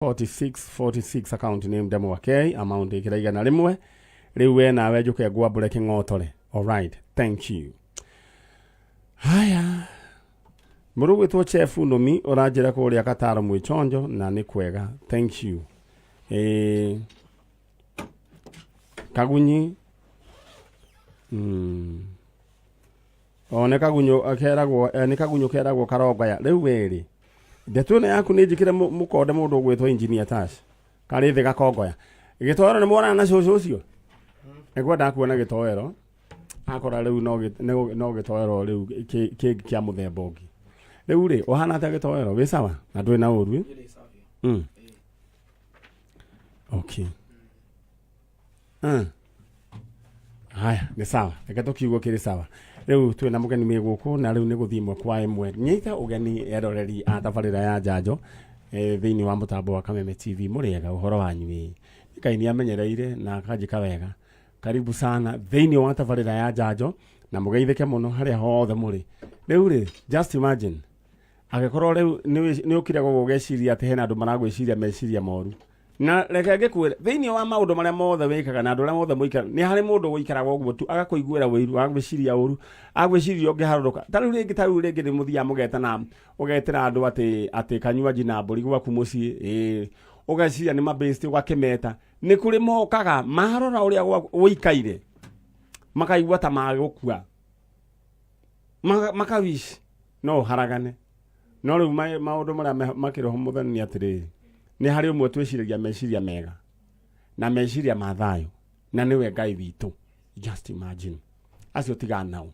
4646 account name Ndemwa K, amount ĩkĩra 100. Rĩu we nawe njũke ngwambũre kĩng'otore. Alright, thank you. Haya, mũrũ gwĩtwo Chef Nũmi ũranjĩra kũrĩa Kataro mwĩchonjo na nĩ kwega, thank you. Kagunyi o nĩ kagunyũ keragwo, nĩ kagunyũ keragwo karongaya. Rĩu werĩ ndeto ĩno yaku nĩ njĩkĩre mũkonde mũndũ ũgwĩtwo engineer Tash karĩ thĩ gakongoya gĩtoero nĩ mworana na cũcũ ũcio nĩngwendaga kuona gĩtoero akora rĩu no gĩtoero rĩu kĩngĩ kĩa mũthemba ũngĩ. Rĩu rĩ ũhana atĩa gĩtoero, wĩ sawa na ndũrĩ na ũru? Okay. Haya, nĩ sawa, reke tũkiugo kĩrĩ sawa. Rĩu twĩ na mũgeni wĩ gũkũ na rĩu nĩ gũthiĩ ĩmwe kwa ĩmwe. Nyita ũgeni eroreri a tabarĩra ya njanjo, thĩinĩ wa mũtambo wa Kameme TV. Mũrĩega, ũhoro wanyu ĩ? Ngai nĩ amenyereire na akanjĩka wega. Karibu sana thĩinĩ wa tabarĩra ya njanjo na mũgeithĩke mũno harĩa hothe mũrĩ. Rĩu rĩ, just imagine angĩkorwo rĩu nĩ ũkire gũkũ ũgeciria atĩ hena andũ maragwĩciria meciria moru, na reke ngĩkwĩre, thĩinĩ wa maũndũ marĩa mothe wĩkaga na andũ arĩa mothe mũikara, nĩ harĩ mũndũ ũikaraga ũguo tu agakũiguĩra ũiru, agagwĩciria ũru, agagwĩciria ũngĩharũrũka. Ta rĩu rĩngĩ nĩ mũthiaga mũgetana, ũgetĩra andũ atĩ kanyuanji na mbũri gwaku mũciĩ, ĩĩ, ũgeciria nĩ mabĩsti, ũgakĩmeta. Nĩ kũrĩ mokaga marora ũrĩa ũikaire makaigua ta magũkua, makawish no ũharagane. No rĩu maũndũ marĩa makĩrĩ ho mũthoni nĩ atĩrĩrĩ, nĩ harĩ ũmwe twĩciragia meciria mega na meciria ma thayũ, na nĩwe Ngai witũ. Just imagine acio tigana nao.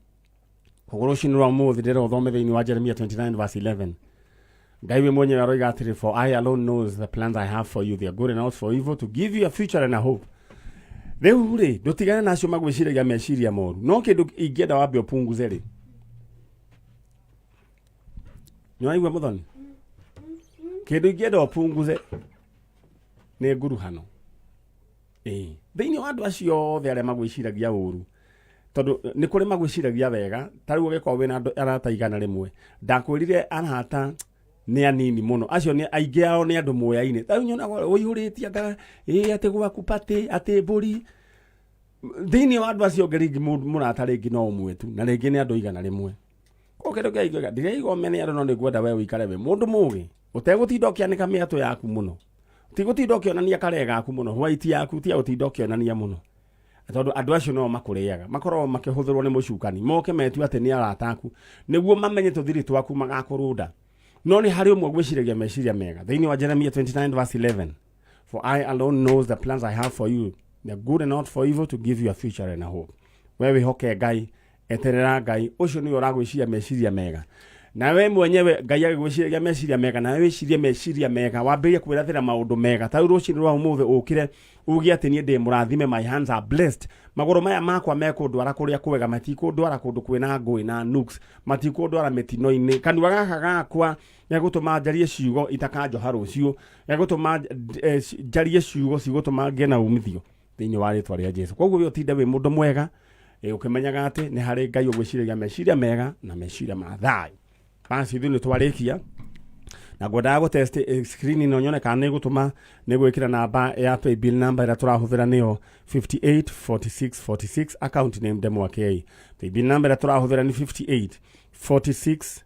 Koguo rũcinĩ rwa ũmũthĩ ndĩrenda ũthome thĩinĩ wa Jeremia 29 verse 11. Ngai we mwenyewe aroiga atĩrĩ, for I alone knows the plans I have for you, they are good and not for evil, to give you a future and a hope. Rĩu rĩ, ndũtigane na acio magwĩciragia meciria moru, no kĩndũ ingĩenda wambe ũpunguze rĩ, nĩwaigua mũthoni, kĩndũ ingĩenda ũpunguze nĩ nguruhano. Ĩĩ, thĩinĩ wa andũ acio othe arĩa magwĩciragia ũru, tondũ nĩ kũrĩ magwĩciragia wega. Ta rĩu ũgĩkorwo wĩna andũ arata 100, ndakwĩrire arata nĩ anini mũno, acio nĩ aingĩ ao nĩ andũ moyaine. Ta rĩu nyonaga ũihũrĩtie anga ĩĩ atĩ gwaku patĩ atĩ mbũri. Thĩinĩ wa andũ acio ũngĩ rĩngĩ mũrata rĩngĩ no ũmwe tu, na rĩngĩ nĩ andũ 100. Koguo kĩndũ kĩrĩa ingĩuga, ndiraigua ũmene andũ, no nĩ ngwenda we ũikare wĩ mũndũ mũgĩ, ũtegũtinda ũkĩanĩka mĩatũ yaku mũno, tigũtinda ũkĩonania karee gaku mũno, white yaku tia gũtinda ũkĩonania mũno, tondũ andũ acio no makũrĩaga, makoragwo makĩhũthĩrwo nĩ mũcukani, moke metue atĩ nĩ arata aku nĩguo mamenye tũthiri twaku magakũrũnda. No nĩ harĩ ũmwe gwĩciragia meciria mega. Thĩinĩ wa Jeremia 29 verse 11, for I alone knows the plans I have for you, the good and not for evil, to give you a future and a hope. We wĩhoke Ngai, eterera Ngai ũcio nĩwe ũragwĩciria meciria mega, na we mwenyewe Ngai agĩgwĩciragia meciria mega, nawe wĩcirie meciria mega, wambĩrĩrie kwĩrathĩra maũndũ mega. Ta rĩu rũcinĩ rwa ũmũthĩ ũkĩre uge atĩ niĩ ndĩ mũrathime, my hands are blessed, magũrũ maya makwa mekũndwara kũrĩa kwega, matikũndwara kũndũ kwĩna ngũĩ na nuks, matikũndwara mĩtino-inĩ. Kanua gaka gakwa gegũtũma njarie ciugo itakanjoha rũciũ, gegũtũma njarie ciugo cigũtũma ngĩe na umithio thĩinĩ wa rĩtwa rĩa Jesu. Koguo we ũtinde wĩ mũndũ mwega, ũkĩmenyaga atĩ nĩ harĩ Ngai ũgwĩciragia meciria mega na meciria ma thayũ. Basi ithuĩ nĩ twarĩkia na ngwendaga gũ test screen ĩno nyone kana nĩ gũtũma nĩ gwĩkĩra namba ya paybill number ĩrĩa tũrahũthĩra nĩyo 58 46 46, account name Ndemwa K. Paybill number ĩrĩa tũrahũthĩra nĩ 58 46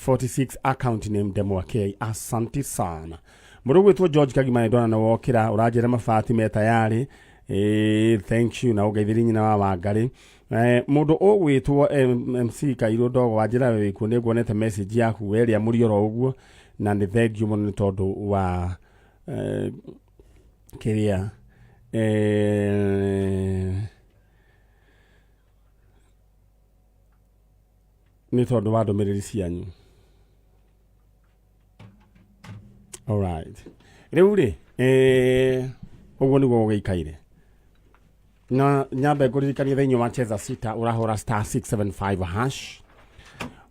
46, account name Ndemwa K. Asante sana. Mũndũ gwĩtwo George Kagima, nĩ ndona nĩ wokĩra, ũranjĩra mabati me tayarĩ. Thank you, na ũngeithĩrie nyina wa Wangarĩ. Mũndũ ũgwĩtwo MC Kairũ Ndogo, wanjĩra wĩkuo, nĩ nguonete message yaku werĩa mũrioro ũguo, na nĩ thank you mũno nĩ tondũ wa kĩrĩa nĩ tondũ wa ndũmĩrĩri cianyu. Alright. Rĩu rĩ, ũguo nĩguo gũgĩikaire. Na nyambe ngũririkanie thĩinĩ wa Cheza Sita ũrahũra star 675 hash,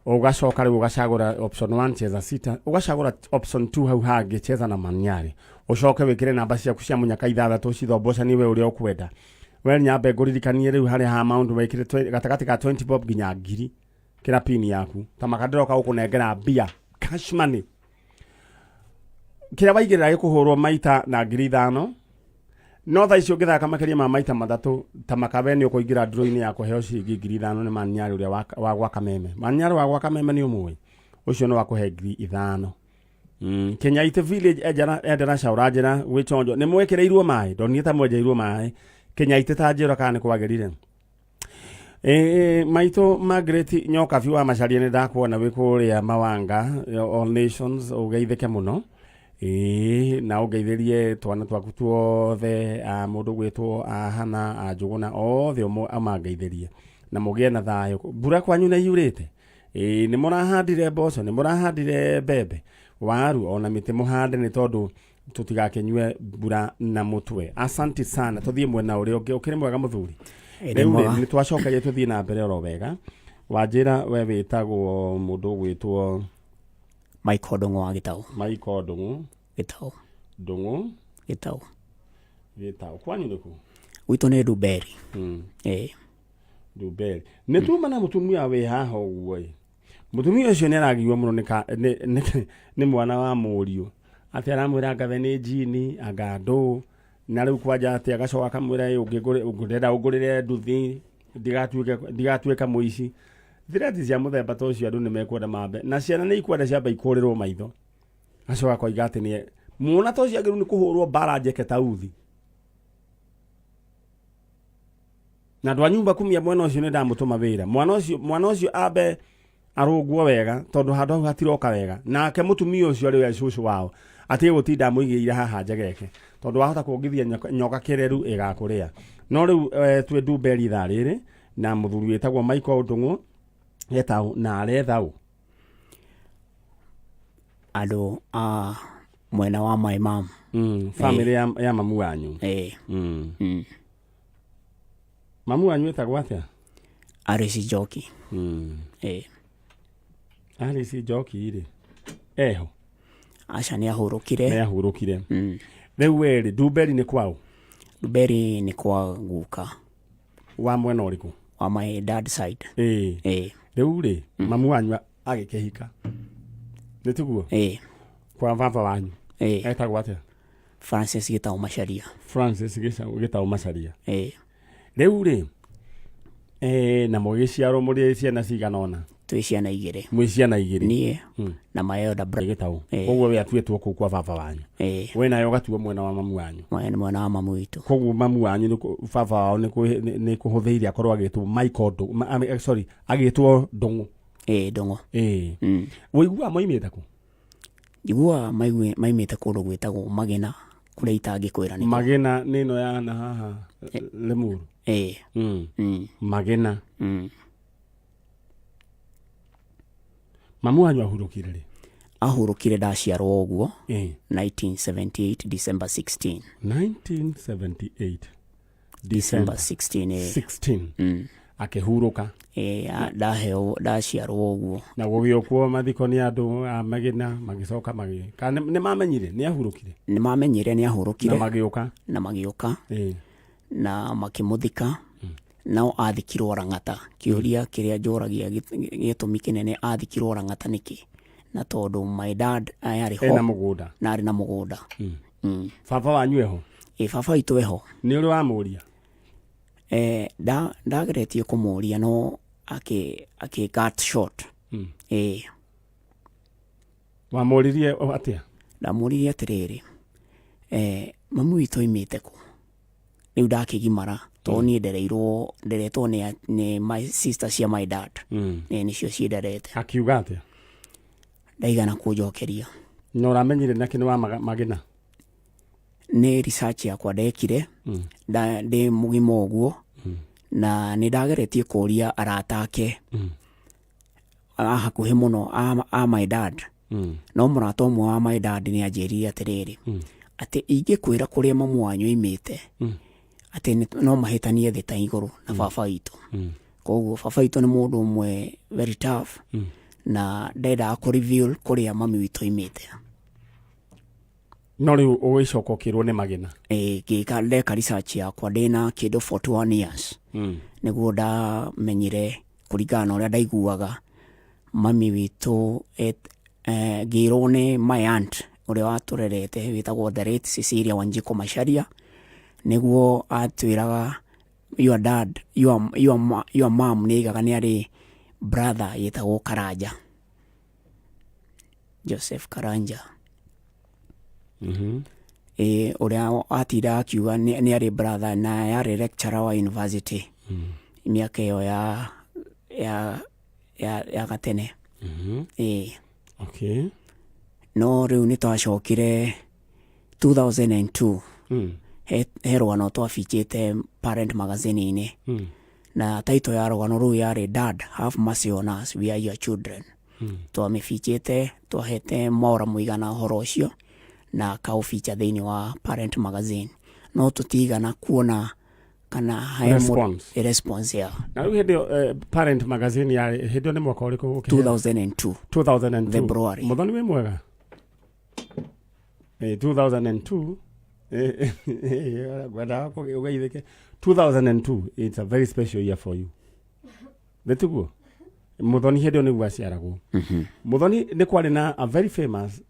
ũgacoka rĩu ũgacagũra option 1 Cheza Sita, ũgacagũra option 2 hau hangĩ Cheza na Manyari, ũcoke wĩkĩre namba ciaku cia mũnyaka ithathatũ cithombocanie we ũrĩa ũkwenda. We nyambe ngũririkanie rĩu harĩa ha maũndũ wekĩre gatagatĩ ka 20 bob nginya ngiri, kĩra pin yaku ta maka ndĩroka gũkũnengera mbia cash money. Kĩrĩa waigĩrĩra gĩkũhũrwo maita na 5,000, no thaa ici ũngĩthaka makĩria ma maita matatũ ta makabe nĩ ũkũingĩra ndũrũ-inĩ ya kũheo ciringi 5,000 nĩ Manyarĩ ũrĩa wa gwa Kameme. Manyarĩ wa gwa Kameme nĩ ũmũĩ, ũcio nĩ wa kũhe 5,000. Kenyaite village endera caũra njĩra gwĩ chonjo nĩ mwekĩrĩirwo maĩ, ndonire ta mwenjeirwo maĩ Kenyaite, ta njĩra kana nĩ kwagĩrire. Maitũ Margaret Nyokabi wa Macaria, nĩ ndakuona wĩ kũrĩa Mawanga All Nations, ũgeithĩke mũno. Ĩĩ, na ũngeithĩrie twana twaku tuothe, a mũndũ gwĩtwo a Hana, a Njũgũna, othe ũmangeithĩrie na mũgĩe na thayũ. Mbura kwanyu nĩ yurĩte? Ĩĩ, nĩ mũrahandire mboco, nĩ mũrahandire mbembe, waru, ona mĩtĩ mũhande nĩ tondũ tũtigakĩnyue mbura na mũtwe. Asante sana. Tũthiĩ mwena ũrĩa ũngĩ. Ũkĩrĩ mwega mũthuri? Ĩ, nĩ Rĩu rĩ, mwega. nĩ twacokagia, tũthiĩ na mbere oro wega. Wanjĩra we wĩtagwo mũndũ ũgwĩtwo Michael Ndũng'ũ wa Gĩtaũ. Michael Ndũng'ũ. Gĩtaũ. Ndũng'ũ. Gĩtaũ. Gĩtaũ. Kwanyu nĩkũ? Gwitũ nĩ Ndumberi. Ĩ. Ndumberi. Nĩ tuma na mũtumia wĩ haha ũguo ĩ. Mũtumia ũcio nĩ aragiywo mũno nĩ mwana wa mũriũ. Atĩ aramwĩra ngathe nĩ njini, anga ndũ, na rĩu kwanja atĩ agacoka akamwĩra ĩ ũngĩrenda ũngũrĩre nduthi ndigatuĩke mũici. Thirati cia mũthemba ta ũcio andũ nĩ mekwenda mambe, na ciana nĩ ikwenda ciambe ikũrĩrwo maitho. Acoka akoiga atĩ nĩ mwana ta ũcio agĩrĩirwo nĩ kũhũrwo mbara njeke ta uthi. Na andũ a nyumba kumia mwena ũcio nĩ ndamũtũma wĩra. Mwana ũcio ambe arũngwo wega tondũ handũ hau hatiroka wega. Nake mũtumia ũcio arĩ we cũcũ wao atige gũtinda amũigĩire haha njegeke tondũ wahota kuongithia nyoka kĩreru ĩgakũrĩa. No rĩu twĩ Ndumberi ithaa rĩrĩ na mũthuri wĩtagwo Michael Ndũng'ũ etagwo na aretha ũ? Andũ a mwena wa my mom. Family ya mamu wanyu. Ĩ. Mamu wanyu etagwo atĩa? Alice Njoki. Ĩ. Alice Njoki rĩ, eho? Aca, nĩ ahurũkire. Nĩ ahurũkire. Rĩu we rĩ, Ndumberi nĩ kwao? Ndumberi nĩ kwa guka. Wa mwena ũrĩkũ? Wa my dad side. Ĩ. Ĩ. Rĩu rĩ, mamu wanyu agĩkĩhika, nĩ tiguo? Ĩ. Kwa baba wanyu. Ĩ. Etagwo atĩa? Francis Gĩtaũ Macharia. Francis Gĩtaũ Macharia. Ĩ. Rĩu rĩ, na mũgĩciarwo mũrĩ ciana cigana ũna? Twĩ ciana igĩrĩ. Mwĩ ciana igĩrĩ? Niĩ na my elder brother. Gĩtaũ. Ĩ. Koguo we atuĩtwo kũu kwa baba wanyu. Ĩ. We nawe ũgatuo mwena wa mamu wanyu. Mwena wa mamu witũ. Koguo mamu wanyu baba wao nĩ kũhũthĩire akorwo agĩtwo Michael Ndũng'ũ, sorry, agĩtwo Ndũng'ũ. Ĩ, Ndũng'ũ. Ĩ. Ũiguaga moimĩte kũ? Njiguaga maimĩte kũndũ gwĩtagwo Magena, kũrĩa itangĩkwĩra nĩkũ. Magena nĩ ĩno ya na haha Limuru? Ĩ. Magena. Mamu wanyu ahurũkire rĩ? Ahurũkire ndaciarwo ũguo. Ĩ. 1978 December 16. 1978 December 16, ĩ. 16. Akĩhurũka. Ĩ, ndaheo ndaciarwo ũguo. Na gũgĩũkwo mathiko nĩ andũ a Magena, magĩcoka magĩ kana nĩ mamenyire nĩ ahurũkire? Nĩ mamenyire nĩ ahurũkire. Na magĩũka. Na magĩũka. Ĩ. Na makĩmũthika. Nao athikirwo Lang'ata. Kĩũria kĩrĩa njũragia, gĩtũmi kĩnene athikirwo Lang'ata nĩkĩ? Na tondũ my dad arĩ ho. Ena mũgũnda. Na arĩ na mũgũnda. Baba wanyu eho? Ĩ, baba witũ eho. Nĩ ũrĩ wamũria? Ndageretie kũmũria no akĩ cut short. Ĩ. Wamũririe atĩa? Ndamũririe atĩrĩrĩ, mamu witũ oimĩte kũ? Rĩu ndakĩgimara tondũ niĩ ndereirwo nderetwo nĩ my sister cia my dad. Ĩ, nĩcio ciĩnderete. Akiuga atĩa? Ndaigana kũnjokeria. Na ũramenyire nakĩ nĩ wa Magena? Nĩ research yakwa ndekire ndĩ mũgima ũguo, na nĩ ndageretie kũria arata ake a hakuhĩ mũno a my dad, no mũrata ũmwe wa my dad nĩ anjĩrire atĩrĩrĩ, atĩ ingĩkwĩra kũrĩa mamu wanyu oimĩte, atĩ no mahĩtanie thĩ ta igũrũ na baba witũ. Koguo baba witũ nĩ mũndũ ũmwe very tough na ndendaga kũ reveal kũrĩa mami witũ oimĩte. No rĩu ũgĩcoka ũkĩrwo nĩ Magena? Ĩ, ngĩka ndeka research yakwa ndĩna kĩndũ 41 years nĩguo ndamenyire, kũringana na ũrĩa ndaiguaga mami witũ ngĩrwo nĩ my aunt. ũrĩa watũrerete wĩtagwo the late Cecilia Wanjikũ Macharia nĩguo atwĩraga your dad your mom nĩ aigaga nĩ arĩ brother yĩtagwo Karanja Joseph Karanja. Ĩ ũrĩa atindaga akiuga nĩ arĩ brother na yarĩ lecturer wa university mĩaka ĩyo ya gatene. Ĩ. No rĩu nĩ twacokire 2002 he rũgano twabichĩte Parent Magazine-inĩ na title ya rũgano rũu yarĩ Dad have mercy on us we are your children. Twamĩbichĩte twahete Mwaũra mũigana ũhoro ũcio na akaũbicha thĩinĩ wa Parent Magazine no tũtigana kuona kana he Response. Response ya Na rĩu hĩndĩ ĩyo Parent Magazine yarĩ hĩndĩ ĩyo nĩ mwaka ũrĩkũ ũkĩheana? 2002. 2002. February. Mũthoni wĩ mwega. 2002 ngwendaga ũgeithĩke. 2002, it's a very special year for you, nĩtiguo? Mũthoni hĩndĩ ĩyo nĩguo aciaragwo. Mũthoni, nĩ kwarĩ na a very famous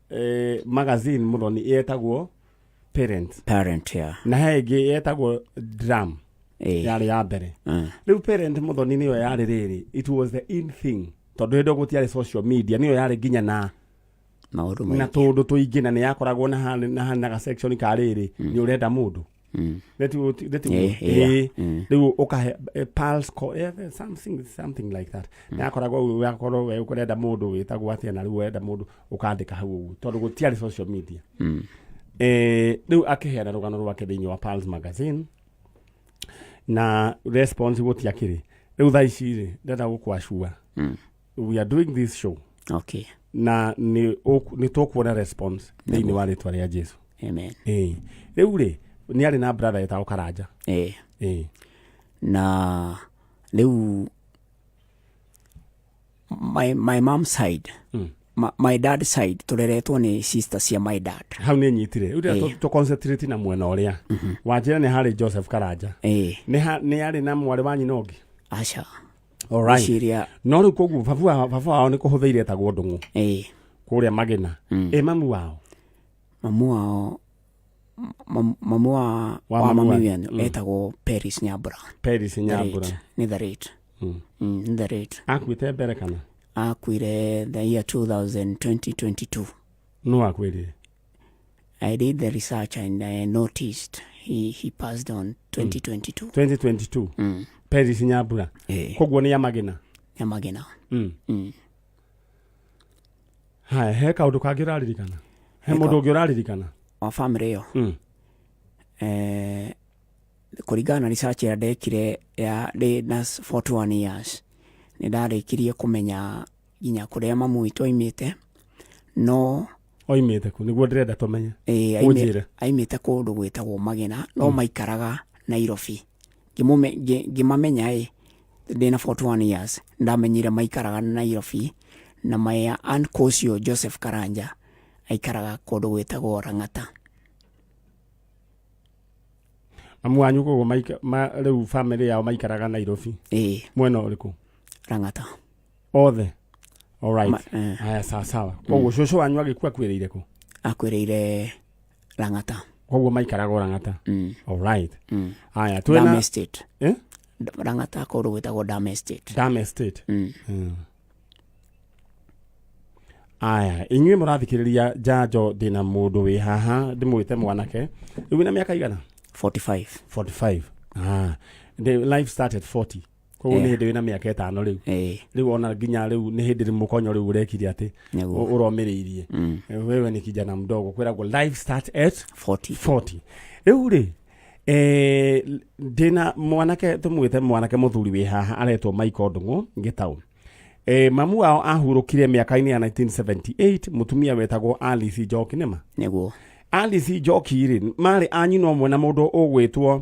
magazine, Mũthoni, yetagwo Parent. Parent, yeah. Na he ĩngĩ yetagwo Drum. Yarĩ ya mbere. Rĩu Parent, Mũthoni, nĩyo yarĩ rĩrĩ, it was the in thing tondũ hĩndĩ ĩyo gũtiarĩ social media, nĩyo yarĩ nginya na maũndũ na maingĩ. Tũndũ tũingĩ na nĩ yakoragwo na na ga section ka rĩrĩ nĩ ũrenda mũndũ. Nĩtiguo? Yeah. Ĩĩ. Rĩu ũkahe pulse something like that. Nĩ yakoragwo yakorwo we ũrenda mũndũ wĩtagwo atĩa na rĩu ũrenda mũndũ ũkandĩka hau ũguo tondũ gũtiarĩ social media. Rĩu akĩheana rũgano rwake thĩinĩ wa Pulse Magazine na response gũtiakĩrĩ. Rĩu thaa ici rĩ, ndĩrenda gũkwacua, we are doing this show na nĩ tũkuona response thĩinĩ wa rĩtwa rĩa Jesu. Amen. Ĩĩ. Rĩu rĩ, nĩ arĩ na brother etagwo Karanja. Ĩĩ. Na rĩu my mom side, my dad side, tũreretwo nĩ sister cia my dad. Hau nĩ nyitire. Rĩu ndĩrenda tũ concentrate na mwena ũrĩa wanjĩra nĩ harĩ Joseph Karanja. Nĩ arĩ na mwarĩ wa nyina ũngĩ? Aca. Alright. Ciria. No rĩu koguo babu wao nĩ kũhũthĩire etagwo Ndũng'ũ kũrĩa Magĩna. Ĩ mamu wao? Mamu wao, mamu wa Wa wa mamu mami wenu etagwo Peris Nyambura. Peris The Nyambura. late. Nĩ the late. Nĩ the late. Akuĩte mbere kana? Akuire the year 2022. Nũ akwĩrire? I did the research and I noticed he passed on 2022. 2022. Peris Nyambura. Koguo nĩ ya Magĩna. Nyamagina. Haya, he kaũndũ kangĩ ũraririkana? He mũndũ ũngĩ ũraririkana? Wa family ĩyo? Kũringana na research ĩrĩa ndekire ya ndĩ na 41 years, nĩ ndarĩkirie kũmenya nginya kũrĩa mamu witũ aimĩte, no Oimĩte kũ? Nĩguo ndĩrenda tũmenye. Ũnjĩre. Aimĩte kũndũ gwĩtagwo Magĩna no maikaraga Nairobi. Ngĩmamenya ĩ ndĩna 41 years, ndamenyire maikaraga Nairobi na my uncle ũcio Joseph Karanja aikaraga kũndũ gwĩtagwo Lang'ata. Mamu wanyu koguo rĩu family yao maikaraga Nairobi? Ĩĩ. Mwena ũrĩkũ? Lang'ata. Othe? Alright. Ma. Haya, sawa sawa. Koguo cũcũ wanyu agĩkua akuĩrĩire kũ? Akuĩrĩire Lang'ata. Koguo maikaraga o Lang'ata? Mm. Alright. Haya, Dam twĩna Estate. Eh? Lang'ata kũndũ gwĩtagwo Dam Estate. Dam Estate. Mm. Aya, inyuĩ mũrathikĩrĩria Njanjo, ndĩna mũndũ wĩ haha ndĩmwĩte mwanake. Rĩu wĩna mĩaka igana? 45. 45. Ah, the life started 40, koguo nĩ hĩndĩ wĩna mĩaka 5 rĩu. Rĩu ona nginya rĩu nĩ hĩndĩ mũkonyo rĩu ũrekire atĩ ũromĩrĩirie. Wewe ni kijana mdogo, kwĩragwo life start at 40. 40. Rĩu rĩ, ndĩna mwanake tũmwĩte mwanake mũthuri wĩ haha aretwo Michael Ndung'u Gĩtaũ. Mamu wao ahurũkire mĩaka-inĩ ya 1978, mũtumia wetagwo Alice Njoki, nĩma? Nĩguo. Alice Njoki rĩ, marĩ a nyina ũmwe na mũndũ ũgwĩtwo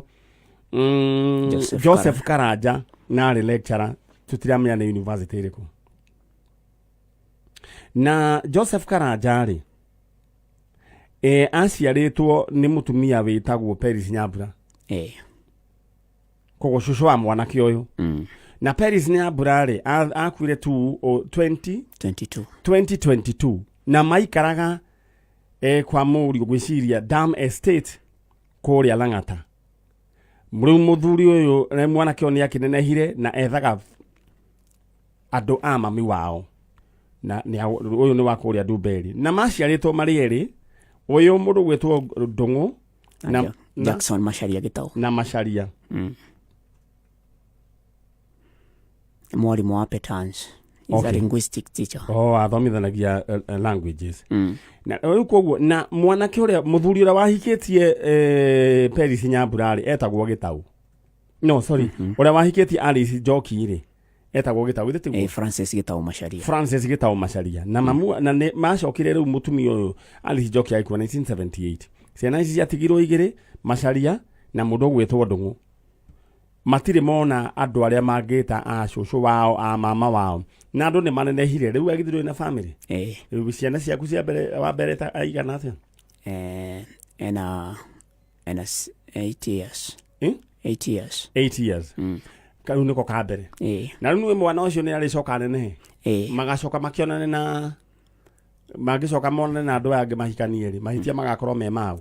Joseph. Joseph Karanja na arĩ lecturer, tũtiramenya nĩ university ĩrĩkũ. Na Joseph Karanja rĩ, aciarĩtwo nĩ mũtumia wĩtagwo Peris Nyambura. Koguo cũcũ wa mwanake ũyũ. Na Peris Nyambura rĩ, akuire tu 20 22. 2022 na maikaraga e, kwa mũriũ ngwĩciria Dam Estate kũrĩa Lang'ata. Rĩu mũthuri ũyũ na mwanake ũyũ nĩ akĩnenehire na ethaga andũ a mami wao na ũyũ nĩ wa kũrĩa Ndumberi na maciarĩtwo marĩ erĩ, ũyũ mũndũ gwĩtwo Ndũng'ũ na, na Jackson Macharia Gitau na Macharia. Mwarimũ wa Petans. He's a linguistic teacher. Oh, athomithanagia languages. Na rĩu koguo na mwanake ũrĩa mũthuri ũrĩa wahikĩtie Peris Nyambura rĩ etagwo Gĩtau. No, sorry. Ũrĩa wahikĩtie Alice Njoki rĩ etagwo Gĩtau githĩ tiguo? Francis Gitau Macharia. Francis Gĩtau Macharia. Na mamu na nĩ macokire rĩu mũtumia ũyũ Alice Njoki agĩkua 1978. Ciana ici ciatigirwo igĩrĩ, Macharia na mũndũ ũgwĩtwo Ndũng'ũ. Matirĩ mona andũ arĩa mangĩta a cũcũ wao, a mama wao, na andũ nĩ manenehire rĩu agithirwo na family. Rĩu ciana ciaku cia mbere wa mbere ta aigana atĩa? Ena 8 years. Eh? 8 years. 8 years. Kau nĩko ka mbere. Na rĩu nĩ mwana ũcio nĩ arĩcoka anenehe, magacoka makĩonane na mangĩcoka monane na andũ aya angĩ mahikanie rĩ, mahĩtia magakorwo me mao?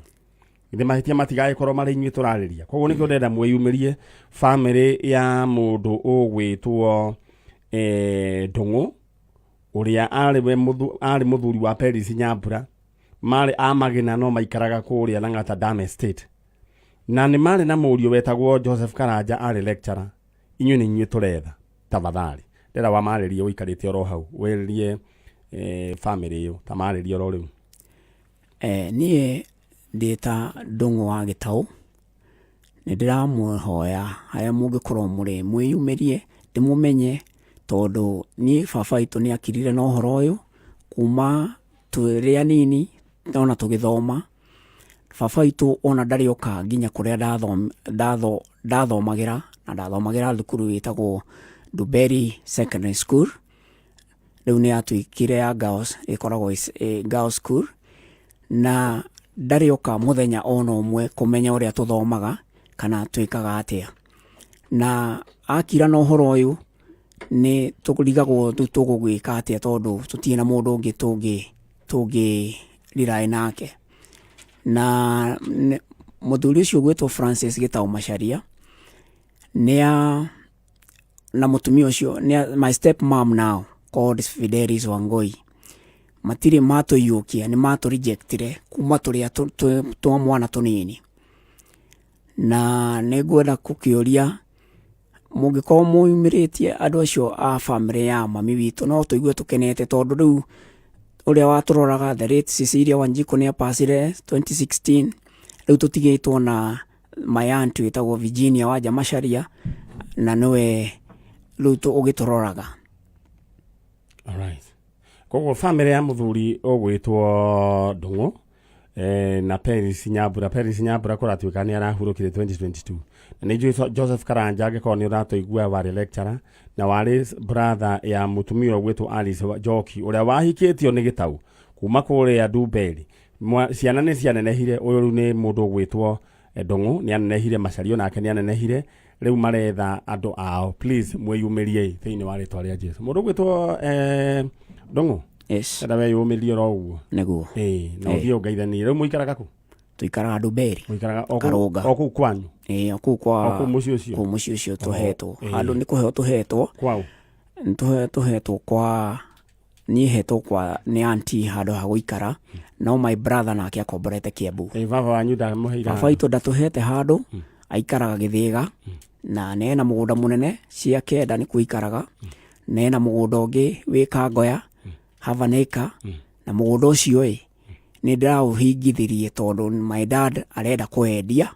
Githĩ mahĩtia matigagĩkorwo marĩ inyuĩ tũrarĩria? Koguo nĩkĩo ndĩrenda mwĩyumĩrie, family ya mũndũ ũgwĩtwo Ndũng'ũ, ũrĩa arĩ we arĩ mũthuri wa Peris Nyambura, marĩ a Magina no maikaraga kũrĩa Lang'ata Dam Estate, na nĩ marĩ na mũriũ wetagwo Joseph Karanja, arĩ lecturer. Inyuĩ nĩ inyuĩ tũretha, tafadhali ndĩrenda wamarĩrie ũikarĩte oro hau, wĩrĩrie family ĩyo, tamarĩrie oro rĩu. Niĩ ndĩ ta Ndũng'ũ wa Gĩtaũ, nĩ ndĩramũhoya harĩa mũngĩkorwo mũrĩ mwĩyumĩrie ndĩmũmenye, tondũ niĩ baba witũ nĩ akirire na ũhoro ũyũ kuma twĩrĩ anini ona tũgĩthoma. Baba witũ ona ndarĩ oka nginya kũrĩa ndathomagĩra, na ndathomagĩra thukuru ĩtagwo Ndumberi Secondary School. Rĩu nĩ yatuĩkire ya girls, ĩkoragwo ĩ girls school, na ndarĩ oka mũthenya ona ũmwe kũmenya ũrĩa tũthomaga kana twĩkaga atĩa. Na akira na ũhoro ũyũ nĩ tũrigagwo rĩu tũgũgĩka atĩa, tondũ tũtirĩ na mũndũ ũngĩ tũngĩ rely nake. Na mũthuri ũcio ũgwĩtwo Francis Gĩtaũ Macharia nĩa na mũtumia ũcio nĩa, my step mom now called Fidelis Wangoi, matirĩ matũiyũkia, nĩ matũ rejectire kuma tũrĩa twa mwana tũnini. Na nĩ ngwenda gũkĩũria mũngĩkorwo mumĩrĩtie andũ acio a family ya mami witũ, no tũigue tũkenete, tondũ rĩu ũrĩa watũroraga, the late Cecilia Wanjiku, nĩ apacire 2016. Rĩu tũtigĩtwo na my aunt wĩtagwo Virginia Wanja Macharia, na nĩwe rĩu ũgĩtũroraga. Alright. Koguo family ya mũthuri ũgwĩtwo Ndũng'ũ na Peris Nyambura, Peris Nyambura kũratuĩka nĩ arahurũkire 2022, na nĩ njũĩ Joseph Karanja, angĩkorwo nĩ ũratũigua, warĩ lecturer na warĩ brother ya mũtumia ũgwĩtwo Alice Njoki, ũrĩa wahikĩtio nĩ Gĩtau kuma kũrĩa Ndumberi. Ciana nĩ cianenehire. Ũyũ rĩu nĩ mũndũ ũgwĩtwo Ndũng'ũ, nĩ anenehire. Macario nake nĩ anenehire. Rĩu maretha andũ ao. Please mwĩyumĩriei thĩinĩ wa rĩtwa rĩa Jesu. Mũndũ ũgwĩtwo Ndũng'ũ, Yes. enda weyumĩrie oro ũguo. Nĩguo. Ĩĩ, na ũthiĩ ũngeithanie. Rĩu mũikaraga kũ? Tũikaraga Ndumberi. Mũikaraga o kũu? Karũnga. O kũu kwanyu? Ĩĩ, o kũu kwa O kũu mũciĩ ũcio? Kũu mũciĩ ũcio tũhetwo. Ĩĩ. Handũ nĩ kũheo tũhetwo. Kwao? Nĩ tũhetwo kwa, niĩ hetwo kwa nĩ auntie handũ ha gũikara, no my brother nake akomborete Kiambu. Ĩ baba wanyu ndamũheire Baba handũ? witũ ndatũhete handũ, aikaraga Gĩthĩga na nena mũgũnda mũnene cia kenda nĩkuo aikaraga, nena mũgũnda ũngĩ wĩ Kangoya, half an acre, na mũgũnda ũcio ĩ nĩ ndĩraũhingithirie tondũ my dad arenda kwendia,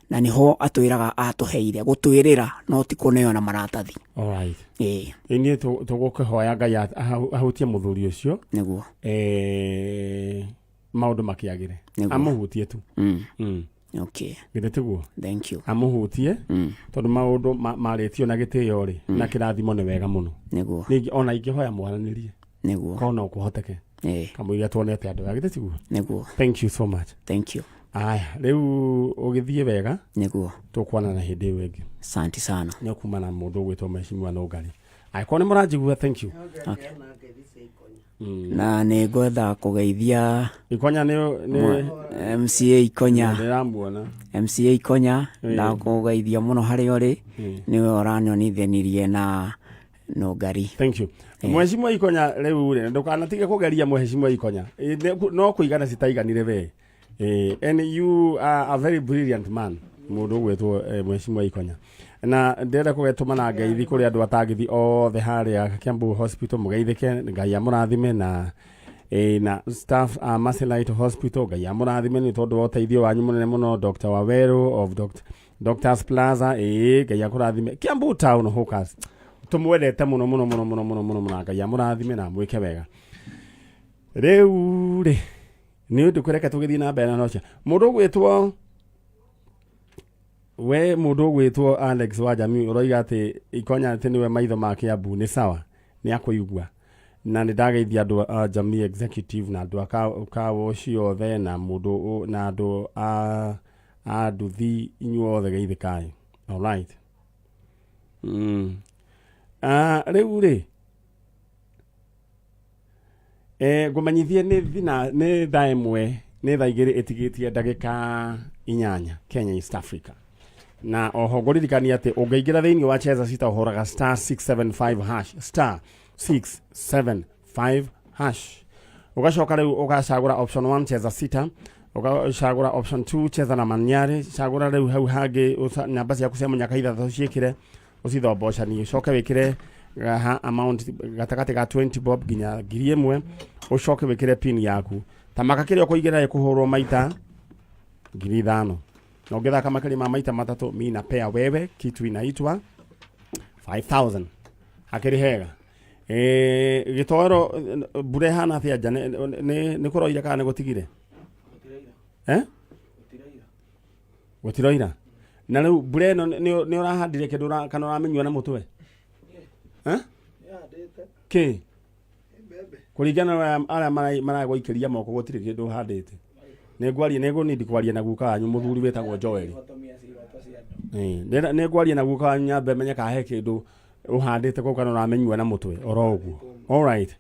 na nĩho atwĩraga atũheire gũtwĩrĩra, no ti kũneo na maratathi. Alright. Ĩĩ. Ĩ niĩ tũgũkĩhoya Ngai ahutie mũthuri ũcio. Nĩguo. Maũndũ makĩagĩre. Nĩguo. Amũhutie tu. Githĩ tiguo? Thank you. Amũhutie, tondũ maũndũ marĩtio na gĩtĩo rĩ na kĩrathimo nĩ wega mũno. Nĩguo. Ningĩ ona ingĩhoya mwaranĩrie, Nĩguo. korwo no kũhoteke, Ĩĩ. Kamũira tuonete andũ aya, githĩ tiguo? Nĩguo. Thank you so much. Thank you. Aya, rĩu ũgĩthiĩ wega. Nĩguo. Tũkuonana hĩndĩ ĩyo ĩngĩ. Asante sana. Nĩ kuma na mũndũ ũgwĩtwo Mheshimiwa Nũngari, angĩkorwo nĩ mũranjigua. Thank you. Okay. Na nĩ ngwenda kũgeithia Ikonya nĩ MCA Ikonya. Ndĩramuona. MCA Ikonya, ndakũgeithia mũno harĩa ũrĩ, nĩwe ũranyonithanirie na Nũngari. Thank you, Mheshimiwa Ikonya. Rĩu rĩ, ndũkanatige kũgeria, Mheshimiwa Ikonya. No kũigana citaiganire we. And you are a very brilliant man, mũndũ ũgwĩtwo Mheshimiwa Ikonya. Na ndĩrenda kũgetũmana ngeithi kũrĩ andũ atangĩthi othe harĩa Kiambu Hospital, mũgeithĩke, Ngai amũrathime, na na staff a Mercy Light Hospital, Ngai amũrathime nĩ tondũ wa ũteithio wanyu mũnene mũno. Dr. Waweru of Doctors Plaza, Ngai akũrathime. Kiambu Town Hawkers, tũmwendete mũno mũno mũno mũno mũno mũno mũno. Ngai amũrathime na amwĩke wega. Rĩu rĩ, nĩ ũndũ kũreke tũgĩthiĩ na mbere na nocia mũndũ ũgwĩtwo we, mũndũ ũgwĩtwo Alex wa Jamii, ũroiga atĩ Ikonya atĩ nĩwe maitho ma Kiambu. Nĩ sawa, nĩ akũigua. Na nĩ ndageithia andũ a Jamii Executive na andũ a kawo ciothe na mũndũ na andũ a nduthi, inyuothe geithĩkai. Alright. Ah, rĩu rĩ, ngũmenyithie nĩ thina nĩ thaa 1, nĩ thaa 2 ĩtigĩtie ndagĩka 8 Kenya, East Africa. Na oho ngũririkania atĩ ũngĩingĩra thĩinĩ wa Cheza Sita, ũhũraga *675 hash, *675 hash, ũgacoka rĩu ũgacagũra option 1, Cheza Sita, ũgacagũra option 2, Cheza na Manyarĩ. Cagũra rĩu hau hangĩ namba ciaku cia mũnyaka ithathatũ, ciĩkĩre ũcithombocanie, ũcoke wĩkĩre ha amount gatagatĩ ga 20 bob nginya 1000, ũcoke wĩkĩre pin yaku. Tamaka kĩrĩa ũkũigĩra ĩkũhũrwo maita 5000, na ũngĩthaka makĩria ma maita matatũ, mi napea wewe kitu inaitwa 5000. Hakĩrĩ hega. Gĩtoero, mbura ĩhana atĩa nja? Nĩ kũroira kana nĩ gũtigire? Gũtiroira. Na rĩu mbura ĩno nĩ ũrahandire kĩndũ kana ũramĩnyua na mũtwe? Kĩ kũringana na arĩa maragũikĩria moko, gũtirĩ kĩndũ ũhandĩte. Nĩ ngwaria, nĩ ngũnindi kwaria na guka wanyu mũthuri wĩtagwo Joel. Nĩ ngwaria na guka wanyu nyambe menye kana he kĩndũ ũhandĩte kũu kana ũramĩnyua na mũtwe oro ũguo. Alright.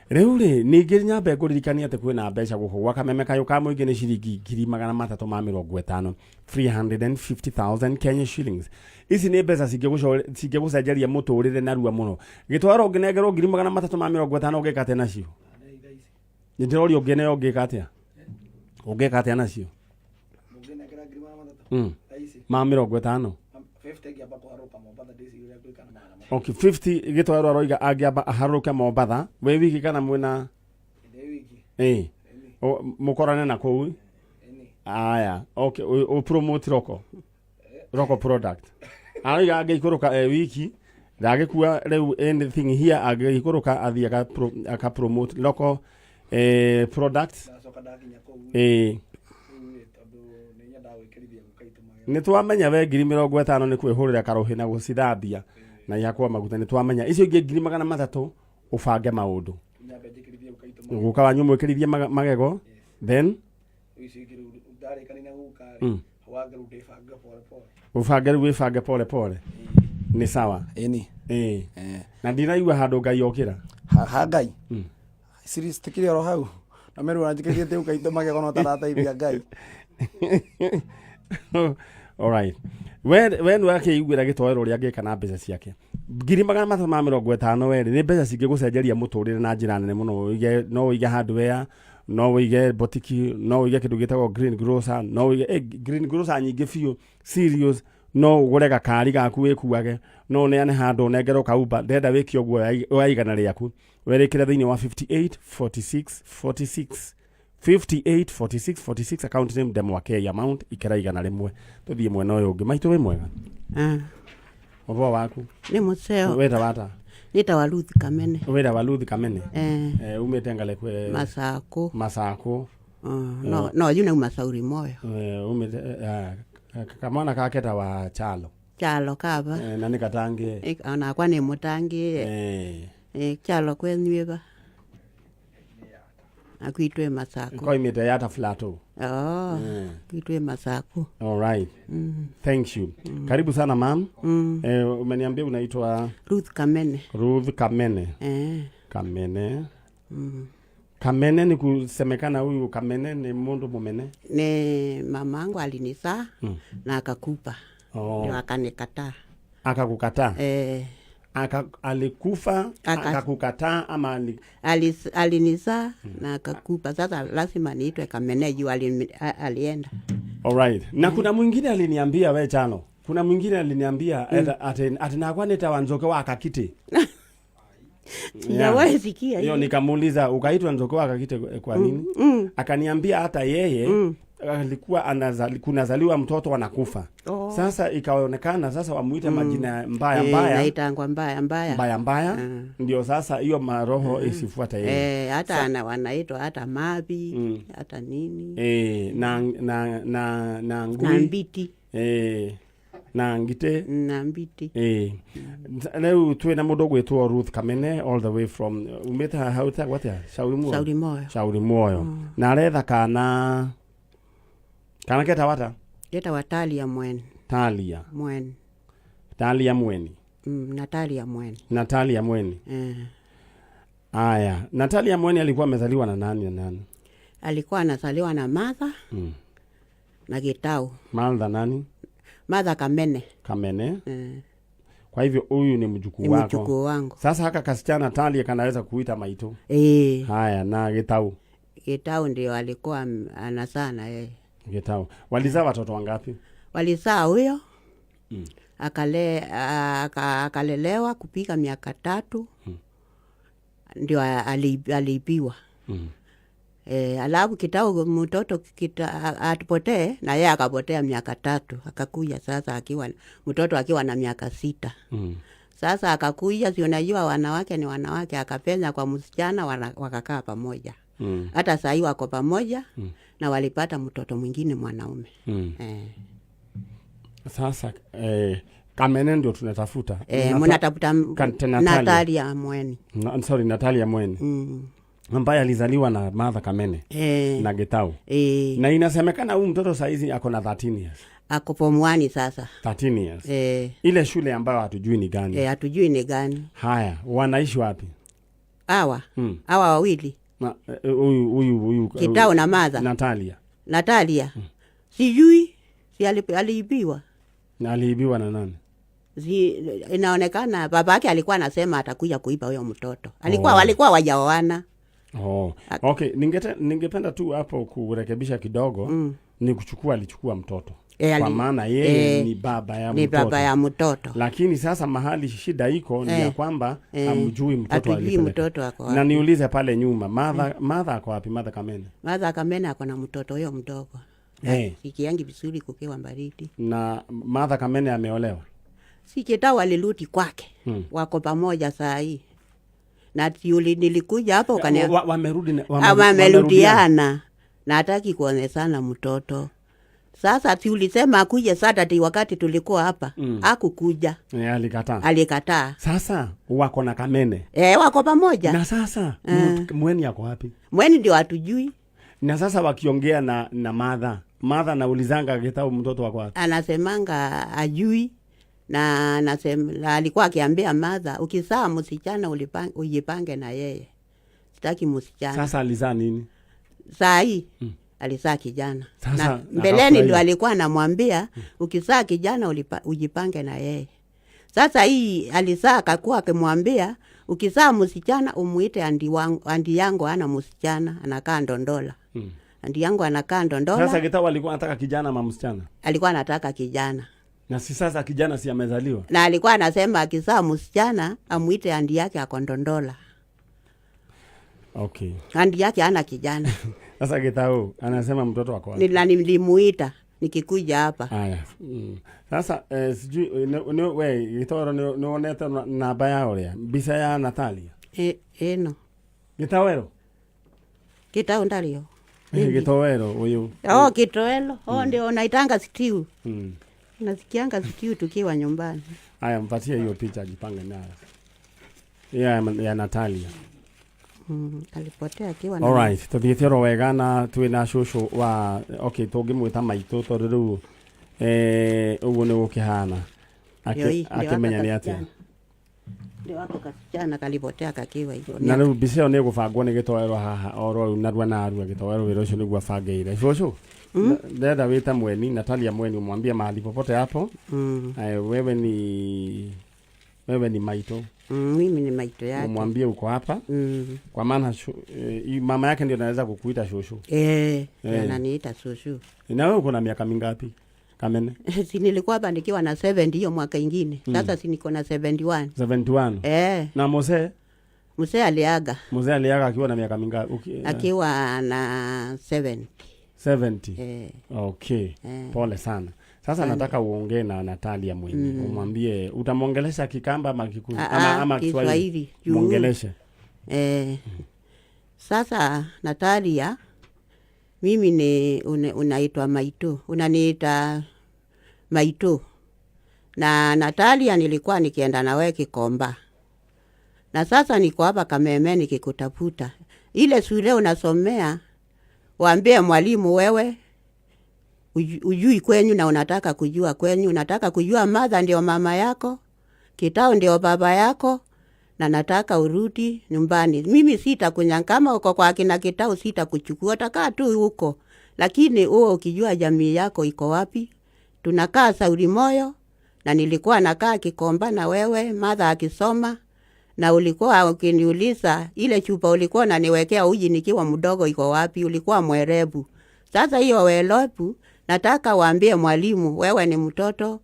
Rĩu rĩ, ningĩ nyambe ngũririkanie atĩ kwĩna mbeca gũkũ gwa Kameme Kayũ ka Mũingĩ, nĩ ciringi 350,000, 350,000 Kenya shillings. Ici nĩ mbeca cingĩgũcenjeria mũtũrĩre narua mũno. Gĩtwaro, ũngĩnengerwo 350,000, ũngĩka atĩa nacio? Nĩ ndĩroria, ũngĩneo ũngĩka atĩa? Ũngĩka atĩa nacio? Ma 50. Okay, 50. Gĩtwaro aroiga angĩamba aharũrũke Mombatha wĩ wiki kana mwĩna mũkorane na kũu. Aya, okay, ũ promote local product. Aroiga angĩikũrũka e wiki, ndangĩkua rĩu anything here. Angĩikũrũka athiĩ aka promote local product. Nĩ twamenya we 50,000 nĩ kwĩhũrĩra karũhĩ na gũcithambia na ihakwo maguta. Nĩ twamenya icio ingĩ 300,000 ũbange maũndũ. Guka wanyu mwĩkĩrithie magego then ũbange rĩu, wĩbange pole pole. Nĩ sawa. Ĩni. Na ndinaigua handũ Ngai okĩra. Ha Ngai series tikiri oro hau na meru anjikirite ukaito magego no tarateithia Ngai. Alright. We nĩ wakĩiguĩra gĩtoero ũrĩa angĩka na mbeca ciake 350,000 werĩ nĩ mbeca cingĩgũcenjeria mũtũrĩre na njĩra nene mũno. Ũige, no ũige hardware, no ũige botiki, no ũige kĩndũ gĩtagwo green grocer, no ũige green grocer nyingĩ biũ serious, no ũgũre gakari gaku wĩkuage, no ũneane handũ ũnengerwo kaumba. Ndĩrenda wĩke ũguo wa 100 rĩaku, werĩkĩre thĩinĩ wa 58 46 46, 58 46 46, account name Ndemwakei, amount ikĩra 100. Tũthiĩ mwena ũyũ ũngĩ. Maitũ, wĩ mwega? Ah, ũhoro waku? Nĩ mũceo. Wĩra wata? Nĩtawa Ruth Kamene. Wĩra wa Ruth Kamene? Eh. Umĩte ngalekwe? Masaku. Masaku. Oh, no yu nauma Sauri Moyo. Umĩte kamwana gake ta wa Chalo. Chalo kaba. Na nĩ katangie. Onakwa nĩ mũtangie. Chalo kwenyuĩva akwitwe Masaku. Koimĩte Yata Plateau. Oh, kwitwe Masaku. All right. Thank you. Karibu sana, mam. Umeniambia unaitwa? Ruth Kamene. Ruth Kamene. Eh. Kamene. Kamene ni kusemekana huyu Kamene ni mundu mumene. Ni mamangu alinizaa na akakupa. Oh. Ndio akanikataa. Akakukataa. Eh, Alikufa akakukataa ama alinizaa na akakupa. Sasa lazima niitwe Kamene juu alienda. Alright. Na kuna mwingine aliniambia we Chano. Kuna mwingine aliniambia ati nakwa nitawa Nzoke wa Kakiti. Sijawahi sikia Hiyo hiyo. nikamuuliza ukaitwa Nzoke wa Kakiti kwa nini? Akaniambia hata yeye alikuwa kunazaliwa mtoto anakufa. Oh. Sasa ikaonekana sasa wamuite majina mbaya mbaya. Naitangwa mbaya mbaya. Mbaya mbaya. Ndio sasa hiyo maroho isifuate yeye. Hata wanaitwa hata mavi, hata nini. Na Na ngui. mbiti. Na ngite. Na mbiti. Rĩu twĩ na mũndũ ũgwĩtwo Ruth Kamene all the way from umĩte haha ũtagwo atĩa? Shauri Muoyo. Shauri Moyo. Shauri Muoyo. Na aretha kana ketagwo atĩa? Getagwo Talia Mweni. Talia. Mweni. Talia Mweni. Natalia Mweni. Natalia Mweni. Aya, Natalia Mweni alikuwa amezaliwa na nani na nani? Alikuwa anazaliwa na Martha na Gitau. Martha nani? Martha Kamene. Kamene. Kwa hivyo huyu ni mjukuu Ni wako. mjukuu wangu. Sasa haka kasichana Talia kanaweza kuita maitu. Haya, na Gitau. Gitau ndio alikuwa anazaa na yeye. Gitau. Walizaa watoto wangapi? Walizaa huyo. Akalelewa kupika miaka 3. Ndio aliibiwa. Alafu Gitau mtoto atupotee na yeye akapotea miaka 3, akakuja sasa akiwa mtoto akiwa na miaka 6. Sasa akakuja, si unajua wanawake ni wanawake, akapenya kwa msichana, wakakaa pamoja. Hata saa hii wako pamoja na walipata mtoto mwingine mwanaume. Sasa Kamene ndio tunatafuta. Mnatafuta Natalia. Natalia Mweni. Na, sorry, Natalia Mweni. Ambaye alizaliwa na Martha Kamene. Na Gitau. Na inasemekana huyu mtoto saizi ako na 13 years. Ako form 1 sasa. 13 years. Ile shule ambayo hatujui ni gani. Hatujui ni gani. Haya, wanaishi wapi? Hawa. Hawa wawili. Na huyu, huyu, huyu, Gitau na Martha. Natalia. Natalia. Sijui. Si aliibiwa. Na aliibiwa na nani? Inaonekana babake alikuwa anasema atakuja kuiba huyo mtoto. Walikuwa wajaoana. Okay, ningependa tu hapo kurekebisha kidogo. Ni kuchukua, alichukua mtoto. Kwa maana yeye ni baba ya Ni mtoto. baba ya mtoto. Lakini sasa mahali shida iko ni ya kwamba hamjui mtoto Hatujui alipeleka. mtoto ako wapi. Na niulize pale nyuma, Martha ako wapi? Martha Kamene. Martha Kamene ako na mtoto huyo mdogo. Sikiangi vizuri kukiwa baridi. Na Martha Kamene ameolewa? Si Gitau alirudi kwake. Wako pamoja saa hii. Na nilikuja hapo ukania- Wamerudi na-, Wamerudiana. Na hataki kuoneshana mtoto. Sasa si ulisema akuje Saturday wakati tulikuwa hapa? Hakukuja. Alikataa. Alikataa. Sasa wako na Kamene. Wako pamoja. Na sasa Mweni ako wapi? Mweni ndio hatujui. Na sasa wakiongea na Martha, Martha anaulizanga Gitau mtoto wako wapi? Anasemanga ajui. Na alikuwa akiambia Martha, ukizaa msichana ujipange na yeye. Sitaki msichana. Sasa alizaa nini? Saa hii alizaa kijana. Sasa, Na na mbeleni ghafla ndio hiyo. alikuwa anamwambia, ukizaa kijana ujipange na yeye. Sasa hii alizaa akakuwa akimwambia, ukizaa msichana umuite andi wangu, andi yangu ana msichana anakaa Ndondola. Andi yangu anakaa Ndondola. Sasa Gitau alikuwa anataka kijana ama msichana? Alikuwa anataka kijana. Na si sasa kijana si amezaliwa? Na alikuwa anasema akizaa msichana amuite andi yake ako Ndondola. Andi yake hana kijana. Sasa Gitau anasema mtoto wako wapi? Na nilimuita nikikuja hapa. Haya. Sasa sijui we Gitau ni onete namba ya uria mbica ya Natalia. Eno. Gitawero. Gitau ndario. Gitowero huyu. Oh, Kitowelo. Oh, ndio naitanga stew. Nasikianga stew tukiwa nyumbani. Haya, mpatie hiyo picha ajipange nayo. Ya Natalia. Alipotea akiwa na All right, tuthiĩte oro wega na twĩ na cũcũ wa, okay, tũngĩmwĩta maitũ tondũ rĩu, ũguo nĩ gũkĩhana. Ndio hii, ndio Akĩmenya hapa nĩ atĩa. kasichana. Ndio wako kasichana kalipotea kakiwa hivyo. Na rĩu mbica ĩyo nĩ ĩgũbangwo nĩ gĩtoero haha oro rĩu narua narua gĩtoero wĩra ũcio nĩguo abangĩire cũcũ. Ndenda wĩte Mweni, Natalia Mweni, umwambie mahali popote hapo. Wewe ni maito. Mimi ni maito yake. Umwambie uko hapa. Kwa maana mama yake ndio anaweza kukuita shosho. Eh, Eh. ananiita shushu. Na wewe uko na miaka mingapi, Kamene? Si nilikuwa hapa nikiwa na 70 hiyo mwaka ingine. Sasa si niko na 71. 71. Eh. Na mzee? Mzee aliaga. Mzee aliaga akiwa na miaka mingapi? Akiwa na 70. 70. Eh. Okay. Pole sana. Sasa nataka uongee na Natalia Mweni. Umwambie, utamwongelesha Kikamba ama Kikuyu Ah, ama, ah, ama Kiswahili? Kiswahili. Mwongeleshe. Eh, sasa Natalia, mimi ni unaitwa Maitu, unaniita Maitu. Na Natalia, nilikuwa nikienda na wewe Kikomba, na sasa niko hapa Kameme nikikutafuta. Ile shule unasomea, waambie mwalimu wewe ujui kwenyu na unataka kujua kwenyu, unataka kujua mother ndio mama yako, Kitao ndio baba yako, na nataka urudi nyumbani. Mimi sitakunya kama uko kwa kina Kitao, sitakuchukua, utakaa tu huko, lakini uwe ukijua jamii yako iko wapi. Tunakaa Sauri Moyo, na nilikuwa nakaa Kikomba na wewe mother akisoma, na ulikuwa ukiniuliza ile chupa ulikuwa unaniwekea uji nikiwa mdogo iko wapi, ulikuwa mwerebu. Sasa hiyo werebu, nataka waambie mwalimu wewe ni mtoto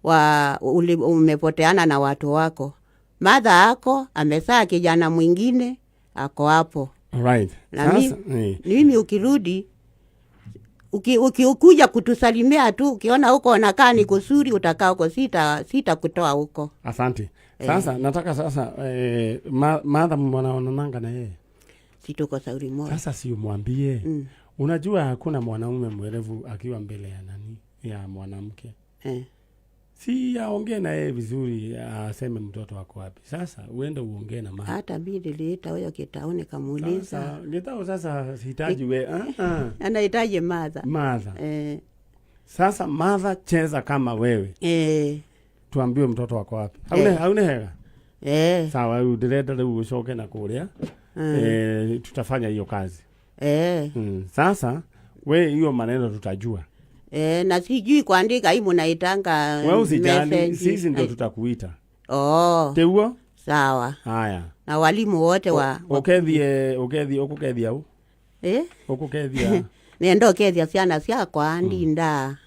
wa umepoteana na watu wako. Mother ako amezaa kijana mwingine ako hapo. Right. Na Sasa, eh. mimi ukirudi ukikuja kutusalimia tu, ukiona huko nakaa ni kusuri, utakaa huko, sita kutoa huko. Asante. Sasa nataka sasa mother mwanaonananga na yeye. Si tuko Sauri Moyo. Sasa si umwambie. Unajua hakuna mwanaume mwerevu akiwa mbele ya nani? Ya mwanamke. Si aongee na yeye vizuri, aseme mtoto wako wapi. Sasa uende uongee na mama. Hata mi niliita huyo Kitao nikamuuliza. Sasa Gitao sasa sihitaji we. Ah, ah. Anahitaji mother. Mother. Sasa mother, cheza kama wewe. Tuambiwe mtoto wako wapi. Haune haune hega. Sawa, rĩu ndĩrenda rĩu ũcoke na kũrĩa. Tutafanya hiyo kazi. Sasa we hiyo maneno tutajua. Na sijui kuandika hii munaitanga We usijali, message. sisi ndio tutakuita. Oh. Tiguo? Sawa. Haya. Na walimu wote wa Ukethie ukethie ukukethia u? Eh? Ukukethia. Nenda ukethia ciana ciakwa ndinda.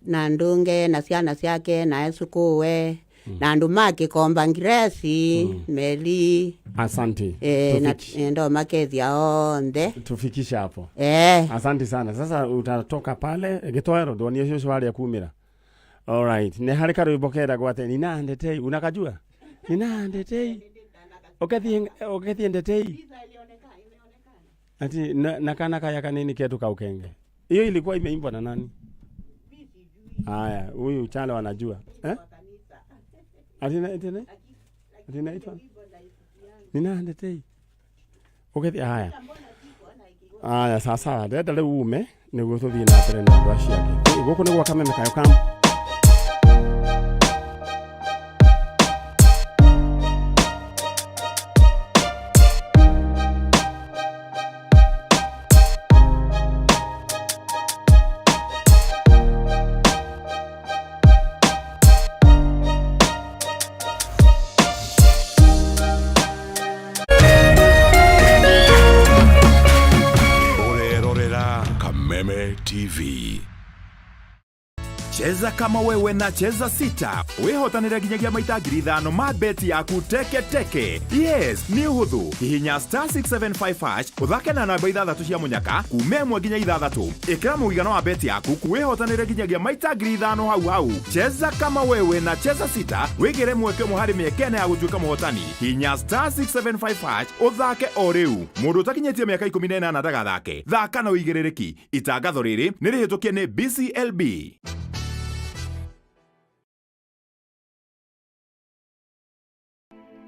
Na ndunge na ciana ciake na esukuwe na andu ma Kikomba Ngresi Meli. Asante. Na ndo makethia onthe. Tufikishe hapo. Eh. Asante sana. Sasa utatoka pale gitoero ndonie cucu haria kumira. Alright, nĩ harĩ karwĩmbo keragwo atĩ nina ndetei, unakajua? Nina ndetei. Ukethie ukethie ndetei. Ati na kana kaya kanini ketu kaukenge. Hiyo ilikuwa imeimbwa na nani? Haya, huyu Chalo anajua. Eh? Ati na ati na? Ati naitwa? Nina ndetei. Ukethie haya. Aya, sasa ndĩrenda rĩu ume nĩguo tũthiĩ na mbere na andũ acio angĩ. Gũkũ nĩ gwa Kameme Kayo ka Ũrerorera Kameme TV. Cheza kama wewe na Cheza Sita wĩhotanĩre nginyagia maita 5,000 ma beti yaku teke teke. Yes, nĩ ũhũthũ. Hihinya star 675 hash ũthake na namba ithathatũ cia mũnyaka kuma 1 nginya 6. Ĩkĩra mũigana wa beti yaku wĩhotanĩre nginyagia maita 5,000 hau hau. Cheza kama wewe na Cheza Sita wĩgĩre mweke ũmwe harĩ mĩeke ĩna ya gũtuĩka mũhotani. Hihinya star 675 hash ũthake o rĩu. Mũndũ ũtakinyĩtie mĩaka 18 ndagathake. Thaka na ũigĩrĩrĩki. Itangatho rĩrĩ nĩ rĩhĩtũkie nĩ BCLB.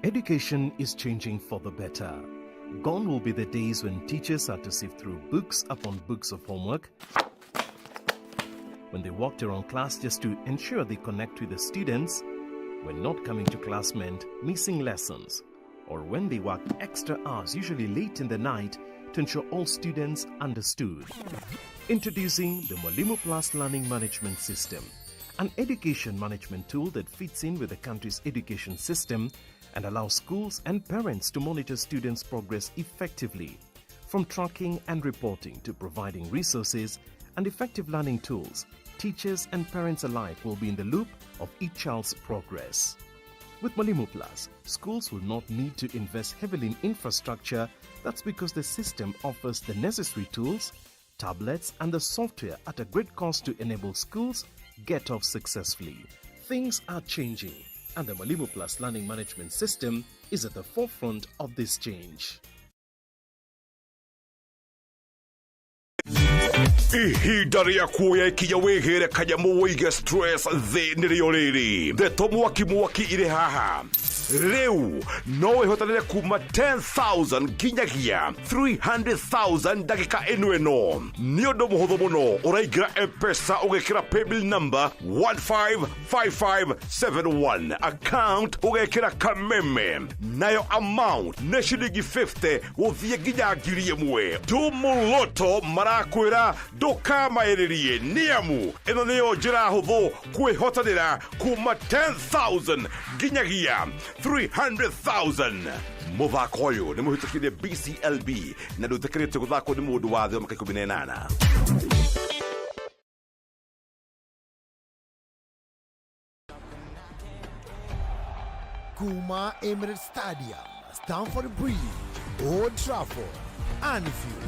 Education is changing for the better. Gone will be the days when teachers had to sift through books upon books of homework, when they walked around class just to ensure they connect with the students, When not coming to class meant missing lessons, or when they worked extra hours, usually late in the night, to ensure all students understood. Introducing the Mwalimu Plus Learning Management System, an education management tool that fits in with the country's education system and allows schools and parents to monitor students' progress effectively. From tracking and reporting to providing resources and effective learning tools, teachers and parents alike will be in the loop of each child's progress. With Mwalimu Plus, schools will not need to invest heavily in infrastructure. That's because the system offers the necessary tools, tablets, and the software at a great cost to enable schools get off successfully. Things are changing, and the Mwalimu Plus Learning Management System is at the forefront of this change. Ihinda rĩa kuoya ikinya wĩgĩre kanyamũ wĩige stress thĩ nĩrĩo rĩrĩ. Ndeto mwaki mwaki irĩ haha. Rĩu no wĩhotanĩre kuma 10,000 nginyagia 300,000 ndagĩka ĩno ĩno. Nĩ ũndũ mũhũthũ mũno, ũraingĩra M-Pesa ũgekĩra paybill number 155571, account ũgekĩra Kameme, nayo amount nĩ ciringi 50 gũthiĩ nginya 1,000. Tumuloto marakwĩra ndũkamaĩrĩrie, nĩamu ĩno nĩyo njĩra hũthũ kwĩhotanĩra kuma 10,000 nginyagia 300,000. Mũthako ũyũ nĩ mũhĩtũkire BCLB na ndũĩtĩkĩrĩtio gũthakwo nĩ mũndũ wa thĩ wa mĩaka 18. Kuma Emirates Stadium, Stamford Bridge, Old Trafford, Anfield,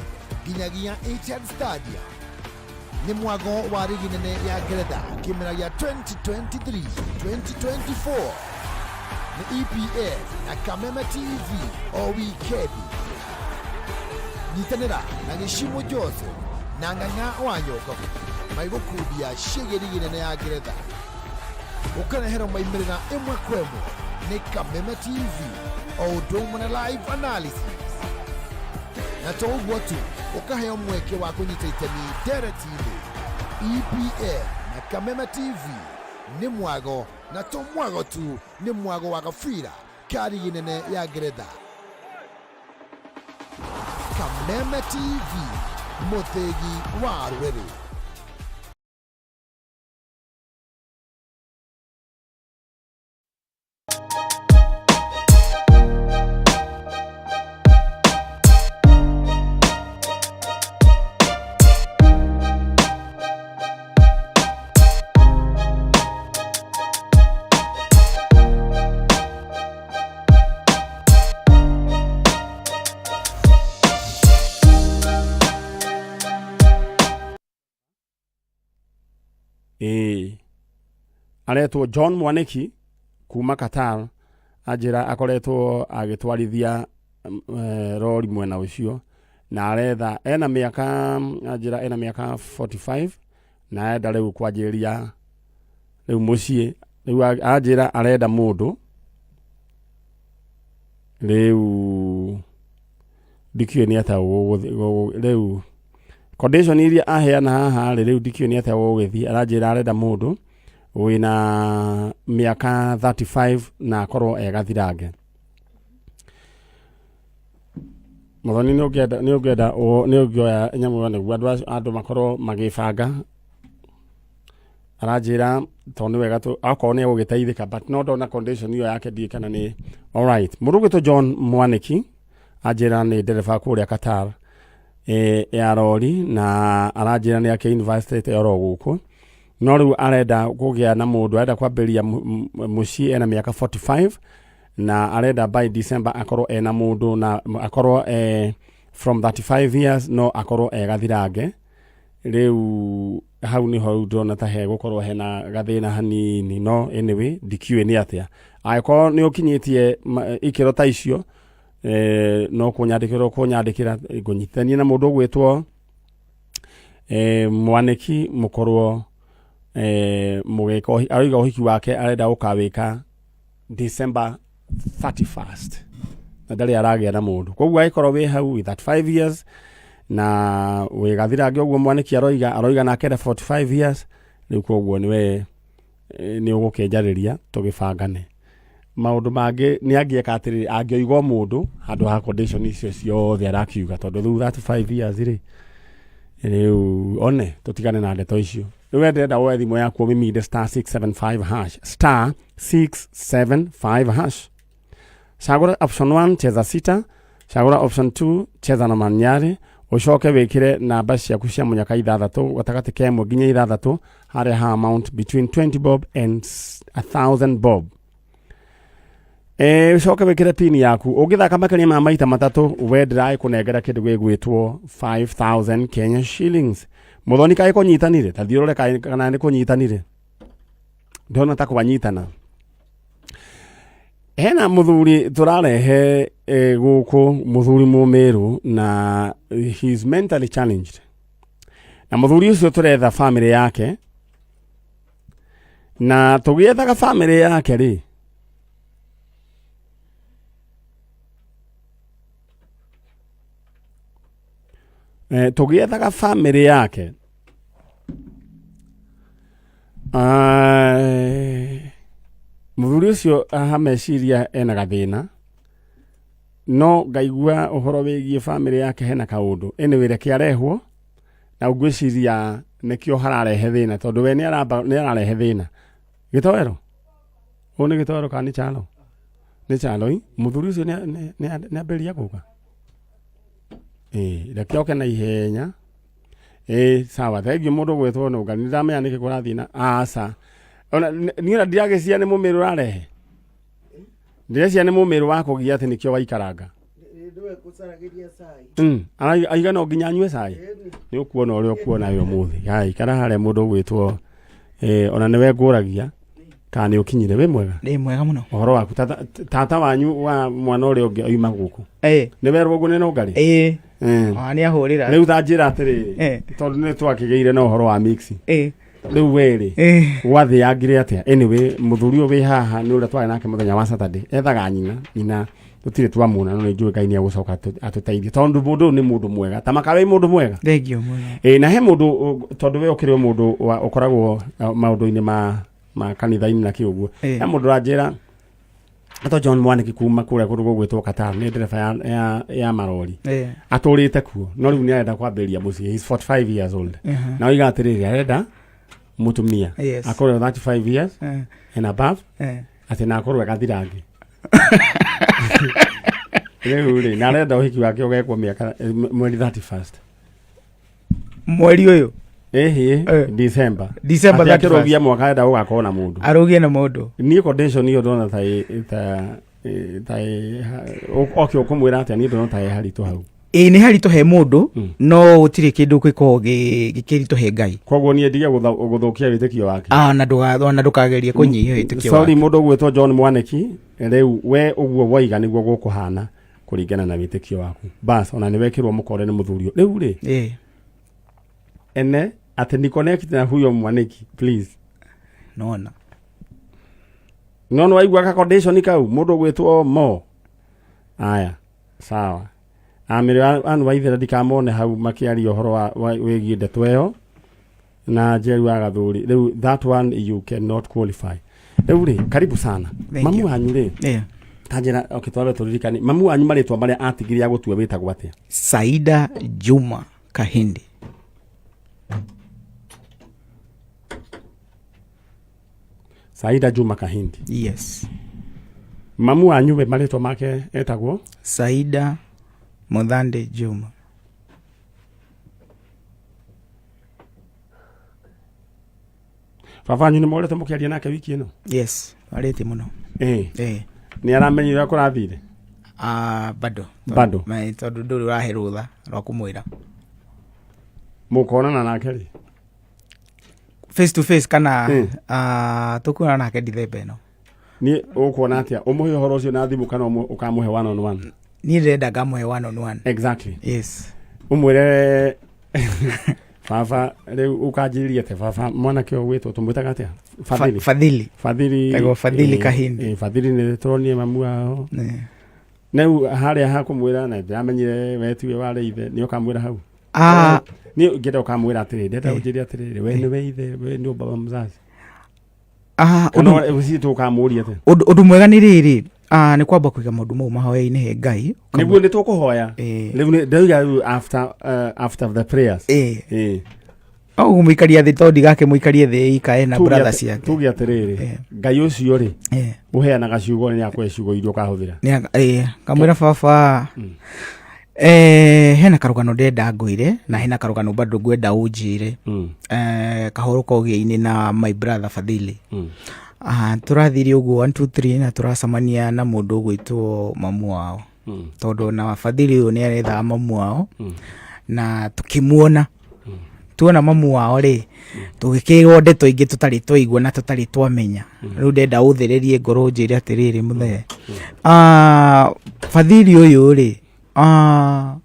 nginyagia Etihad Stadium. Nĩ mwago wa rigi nene ya Ngeretha kĩmera gĩa 2023-2024 nĩ EPL na Kameme TV o wikendi. Nyitanĩra na Gĩcimo Joseph na Ng'ang'a wa Nyokabu magĩgũkundia ciĩgiĩ rigi nene ya Ngeretha. Ũkareherwo maimĩrĩra ĩmwe kwa ĩmwe nĩ Kameme TV o ũndũ ũmwe na live analysis. Na to ũguo tu, ũkaheo mweke wa kũnyita itemi ndereti-inĩ. EPL na Kameme TV nĩ mwago, na to mwago tu, nĩ mwago wa gabira ka rigi nene ya Ngeretha. Kameme TV, mũthĩgi wa rũrĩrĩ. Ĩĩ, aretwo John Mwaniki kuma Qatar, anjĩra akoretwo agĩtwarithia rori mwena ũcio, na aretha ena mĩaka, anjĩra ena mĩaka 45 na arenda rĩu kwanjĩrĩria rĩu mũciĩ. Rĩu anjĩra arenda mũndũ rĩu ndikĩũĩ nĩ atĩa rĩu condition iria aheana haha rĩ, rĩu ndikĩũĩ nĩ atĩa gũgũgĩthiĩ. Aranjĩra arenda mũndũ wĩna mĩaka 35 na akorwo e gathirange. Mũthoni, nĩ ũngĩenda nĩ ũngĩenda nĩ ũngĩoya nyamũ ĩyo nĩguo andũ acio, andũ makorwo magĩbanga. Aranjĩra tondũ nĩ wega akorwo nĩ egũgĩteithĩka, but no ndona condition ĩyo yake ndiũĩ kana nĩ alright. Mũndũ ũgwĩtwo John Mwaniki anjĩra nĩ ndereba kũrĩa Qatar ya rori, na aranjĩra nĩ ake university oro gũkũ, no rĩu arenda kũgĩa na mũndũ, arenda kwambĩrĩria mũciĩ ena mĩaka 45 na arenda by December akorwo ena mũndũ na akorwo from 35 years, no akorwo e gathirange. Rĩu hau nĩho rĩu ndĩrona ta hegũkorwo hena gathĩna hanini, no anyway ndikiũĩ nĩ atĩa. Angĩkorwo nĩ ũkinyĩtie ikĩro ta icio, no kũnyandĩkĩra kũnyandĩkĩra ngũnyitithanie na mũndũ ũgwĩtwo Mwanĩki, mũkorwo mũgĩka aroiga ũhiki wake arenda gũkawĩka December 31st na ndarĩ aragĩa na mũndũ. Koguo angĩkorwo wĩ hau wĩ 35 years na wĩ gathirange ũguo Mwanĩki aroiga nake ena 45 years rĩu, koguo nĩ we. Nĩ ũgũkĩnjarĩria tũgĩbangane maũndũ mangĩ. Nĩ angĩeka atĩrĩrĩ, angĩoiga o mũndũ handũ ha condition icio ciothe arakiuga, tondũ rĩu 35 years rĩ, rĩu one tũtigane na ndeto icio. Rĩu we ndĩrenda woe thimũ yaku ũmiminde *675 hash, *675 hash, cagũra option 1 cheza sita, cagũra option 2 cheza na manyarĩ, ũcoke wĩkĩre namba ciaku cia mũnyaka ithathatũ gatagatĩ ka ĩmwe nginya ithathatũ harĩa ha amount between 20 bob and 1000 bob. Ũcoke wĩkĩre pin yaku. Ũngĩthaka makĩria ma maita matatũ, we ndĩragĩkũnengera kĩndũ gĩgwĩtwo 5000 Kenya shillings. Mũthoni, kaĩ kũnyitanire? Ta thiĩ ũrore kana nĩ kũnyitanire. Ndona ta kwanyitana. Hena mũthuri tũrarehe gũkũ, mũthuri mũmĩrũ, na he is mentally challenged, na mũthuri ũcio tũretha family yake, na tũgĩethaga family yake rĩ, tũgĩethaga family yake. Mũthuri ũcio haha meciria ena gathĩna, no ngaigua ũhoro wĩgiĩ family yake hena kaũndũ. Anyway, reke arehwo, na ngwĩciria nĩkĩo hararehe thĩna, tondũ we nĩ ararehe thĩna. Gĩtoero ũũ nĩ gĩtoero kana nĩ chalo? Nĩ chalo ĩ. Mũthuri ũcio nĩ ambĩrĩria gũka. Ĩ reke oke na ihenya. Ĩ sawa, thengiũ. Mũndũ gwĩtwo nũnga, nĩ ndamenya nĩkĩ kũrathiĩ na aca. Ona niĩ ona ndiragĩcia nĩ mũmĩrũ ũrarehe, ndĩrecia nĩ mũmĩrũ wa kũgia atĩ nĩkĩo waikaranga. Aiga no nginya anyue cai. Nĩ ũkuona ũrĩa ũkuona we ũmũthĩ. Gai, ikara harĩa. Mũndũ ũgwĩtwo ona nĩwe ngũragia kana nĩ ũkinyire. Wĩ mwega? Ndĩ mwega mũno. Ũhoro waku? Tata wanyu wa mwana ũrĩa ũngĩ oima gũkũ. Nĩ werwo ũguo nĩ nũngarĩ? Ĩĩ. Ona nĩ ahũrĩra. Rĩu ta njĩra atĩrĩrĩ, tondũ nĩ twakĩgĩire na ũhoro wa mix, rĩu werĩ gwathĩangire atĩa? Anyway, mũthuri ũyũ wĩ haha nĩ ũrĩa twarĩ nake mũthenya wa Saturday, ethaga nyina. Nyina tũtirĩ twamuona, no nĩ njũĩ Ngai nĩ egũcoka atũteithie, tondũ mũndũ ũyũ nĩ mũndũ mwega. Ta makawe mũndũ mwega. Thengiũ mũno. Ĩ na he mũndũ tondũ we ũkĩrĩ o mũndũ ũkoragwo maũndũ-inĩ ma kanitha-inĩ na kĩ ũguo. He mũndũ ũranjĩra ato John Mwaniki kuma kũrĩa kũndũ gũgwĩtwo Qatar, nĩ ndereba ya marori. Atũrĩte kuo, no rĩu nĩ arenda kwambĩrĩria mũciĩ. He's 45 years old. Na oiga atĩrĩrĩ, arenda mũtumia akorwo 35 years and above, atĩ na akorwo agathirangi rĩu rĩ, na arenda ũhiki wake ũgekwo mĩaka mweri 31st. Mweri ũyũ? Ĩhĩ. December. December Atĩ 31st. akĩrũgia mwaka arenda gũgakorwo na mũndũ. Arũgie na mũndũ. Niĩ condition ĩyo ndona ta ĩ- ta ĩ- ta ĩ- ha- oke ũkũmwĩra atĩa? Niĩ ndona ta ĩ haritũ hau. Ĩĩ, nĩ haritũ he mũndũ, no gũtirĩ kĩndũ gĩkoragwo gĩkĩritũ he Ngai. Koguo niĩ ndige gũthũkia wĩtĩkio wake. Ah, na ona ndũkagerie kũnyihia wĩtĩkio Sorry. wake. Mũndũ ũgwĩtwo John Mwaniki, rĩu we ũguo woiga nĩguo gũkũhana kũringana na wĩtĩkio waku. Bas, ona nĩ wekĩrwo mũkore nĩ mũthuri ũyũ. Rĩu rĩ, ene atĩ ni connect na huyo Mwaniki, please. Nona. No nĩ waigua ka condition kau, mũndũ ũgwĩtwo mo. Aya, sawa. Amĩrĩ anu waithĩra, ndikamone hau makĩaria ũhoro wĩgiĩ ndeto ĩyo na Njeru wa Gathuri. Rĩu that one you cannot qualify. Rĩu rĩ, karibu sana. Thank Mamu you. wanyu rĩ, ta njĩra, okay, twambe tũririkane mamu wanyu marĩtwa marĩa atigire agũtua wĩtagwo atĩa? Saida Juma Kahindi. Saida Juma Kahindi? Yes. Mamu wanyu we marĩtwa make etagwo? Saida Muthande Juma. Baba wanyu nĩ morete mũkĩaria nake wiki ĩno? Yes, arĩtie mũno. Nĩ aramenyire ũrĩa kũrathire? Ah, bado. Bado. Tondũ ndũrĩ ũrahe rũtha rwa kũmwĩra. Mũkonana nake rĩ? Face to face kana? Ah, tũkuona nake Dithemba ĩno. Niĩ ũkuona atĩa, ũmũhe ũhoro ũcio na thimũ kana ũkamũhe one on one? Niĩ ndĩrenda ngamũhe one on one. Exactly. Yes. Ũmwĩre baba rĩu ũkanjĩrĩria atĩ baba mwanake ũyũ gwĩtwo, tũmwĩtaga atĩa? Fadhili. Fadhili. Fadhili. Etagwo Fadhili Kahindi. Fadhili nĩ tũronire mamu wao. Rĩu harĩa hakũmwĩra na ndĩramenyire we tiwe warĩ ithe, nĩ ũkamwĩra hau? Ah. Niĩ ngĩenda ũkamwĩra atĩrĩ, ndenda ũnjĩre atĩrĩrĩ, we nĩwe ithe, we nĩ baba mzazi. Ah, Kana ũndũ- ũcio tũkamũria atĩa? ũndũ ũndũ mwega nĩ rĩrĩ, ah, nĩ kwamba kũiga maũndũ mau mahoya-inĩ he Ngai. Nĩguo nĩ tũkũhoya. Eh. Rĩu nĩ- ndauga rĩu after the prayers. Eh. Eh. No kũmũikaria thĩ tondũ ndigakĩmũikarie thĩ ikae na Tuge brother ciake. Tuge atĩrĩrĩ, Eh. Ngai ũcio rĩ, Eh. ũheanaga ciugo nĩ akũhe ciugo iria ũkahũthĩra. Kamwĩra baba, eh, hena karũgano ndenda ngwĩre na hena karũgano bado ngwenda ũnjĩre. Eh, kahoro kogĩa-inĩ na my brother Fadhili. Ah, tũrathire ũguo 1 2 3 na tũracemania na mũndũ ũgwĩtwo mamu wao. Tondũ na Fadhili ũyũ nĩ arethaga mamu wao. Na tũkĩmuona, tuona mamu wao rĩ, tũgĩkĩrwo ndeto ingĩ tũtarĩ twaigua na tũtarĩ twamenya. Rĩu ndenda ũthererie ngoro ũnjĩre atĩrĩrĩ mũthee, ah, Fadhili ũyũ rĩ, ah,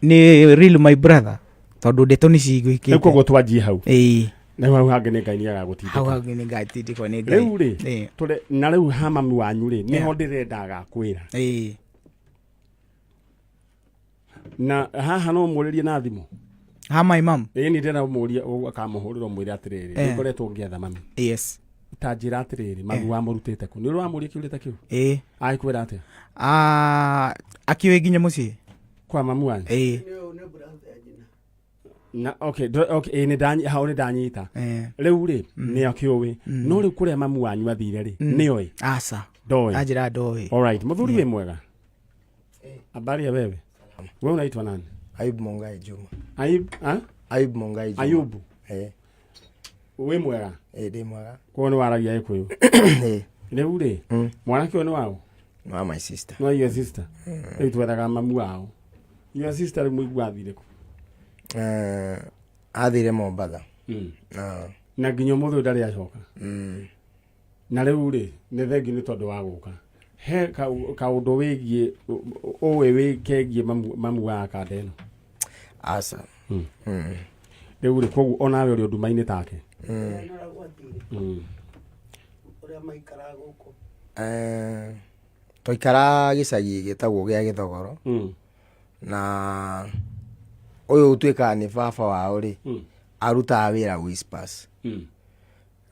nĩ real my brother, tondũ ndeto nĩ Rĩu ciguĩkĩte. koguo twanjie hau. Ĩĩ. Na hau hangĩ nĩ Ngai nĩ Hau agagũtindĩka. hangĩ nĩ ngatindĩkwo nĩ Ngai. Rĩu rĩ, Ĩĩ. tũre na rĩu ha mami wanyu rĩ, nĩho Yeah. ndĩrenda agakwĩra. Ĩĩ. Na haha no mũrĩrie na thimũ. Ha my mom. Ĩĩ nĩ ndĩrenda ũmũrie akamũhũrĩra ũmwĩre atĩrĩrĩ, Eh. nĩngoretwo ngĩetha mami. Yes. Ta njĩra atĩrĩrĩ, mami wamũrutĩte kũ? Nĩ ũrĩ wamũria kĩũria ta kĩu? Ĩĩ. Agĩkwĩra atĩa? Ah, akĩũĩ nginya mũciĩ? Kwa mamu wanyu? Ĩĩ. Na okay, okay, ĩĩ nĩ hau nĩ ndanyita. Eh. Rĩu rĩ, nĩ akĩũĩ. No rĩu kũrĩa mamu wanyu athire rĩ, nĩoĩ? Aca. Ndoĩ. Anjĩra ndoĩ. Alright, mũthuri wĩ mwega? Habari ya wewe? Wewe unaitwa nani? Ayub Mongai Juma. Ayub, ha? Ayub Mongai Juma. Ayubu. Eh. Wĩ mwega? Eh, ndĩ mwega. Koguo nĩ waragia Gĩkũyũ. Eh. Rĩu rĩ, mwanake ũyũ nĩ waũ? Nĩ wa my sister. No your sister. Rĩu twethaga mamu wao. Your sister rĩu mũigua athire kũ? Eh, athire Mombatha. Ah. Na nginya ũmũthĩ ũyũ ndarĩ acoka. Na rĩu rĩ, nĩ thengiũ nĩ tondũ wa gũka. He kaũndũ wĩgiĩ ũĩ wĩ kegiĩ mamu wa kanda ĩno? Aca. Rĩu rĩ, koguo onawe ũrĩ nduma-inĩ take. Ũrĩa maikaraga gũkũ. Eh, twaikara gĩcagi gĩtagwo gĩa Gĩthogoro. Na ũyũ ũtuĩkaga nĩ baba wao rĩ, arutaga wĩra Whispers.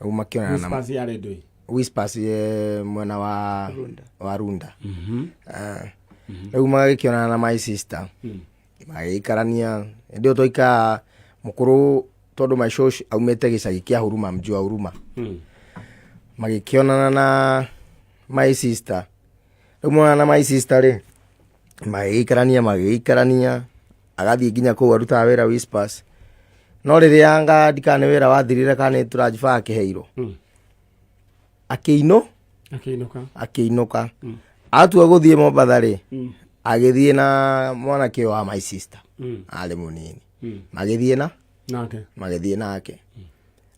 Rĩu makĩonana na Whispers yarĩ ndũĩ? Whispers mwena wa Runda. Ah. Rĩu magĩkĩonana na my sister. Magĩikarania hĩndĩ ĩyo twaikaraga mũkũrũ tondũ my shosh aumĩte gĩcagi kĩa Huruma, mji wa Huruma. Magĩkĩonana na my sister. Rĩu monana na my sister rĩ, magĩgĩikarania agathiĩ nginya kũu arutaga wĩra Whispers. No rĩrĩa anga ndikana nĩ wĩra wathirire kana nĩ tũranjiba akĩheirwo. Akĩinũ Akĩinũka. Akĩinũka. Atua gũthiĩ Mombatha rĩ, agĩthiĩ na mwanake ũyũ wa my sister. Arĩ mũnini. Magĩthiĩ na Nake. Magĩthiĩ nake.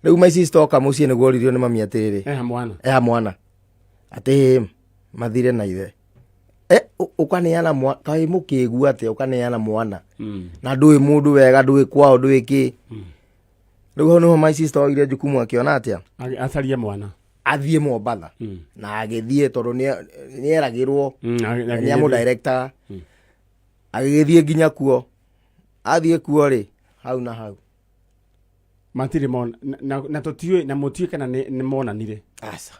Rĩu my sister oka mũciĩ nĩguo oririo nĩ mami atĩrĩrĩ. Eha mwana. Eha mwana. Atĩ mathire na ithe. Eh, ũkaneana mwana, kaĩ mũkĩgu atĩa ũkaneana mwana. Na ndũĩ mũndũ wega, ndũĩ kwao, ndũĩ kĩ. Rĩu hau nĩho my sister oire jukumu akĩona atĩa? Acarie mwana. Athiĩ Mombatha. Na agĩthiĩ tondũ nĩeragĩrwo Agĩgĩthiĩ. nĩ amũdirectaga. Agĩgĩthiĩ nginya kuo. Athiĩ kuo rĩ, hau na hau. Matirĩ mona na tũtiũĩ na mũtiũĩ kana nĩ monanire. Aca.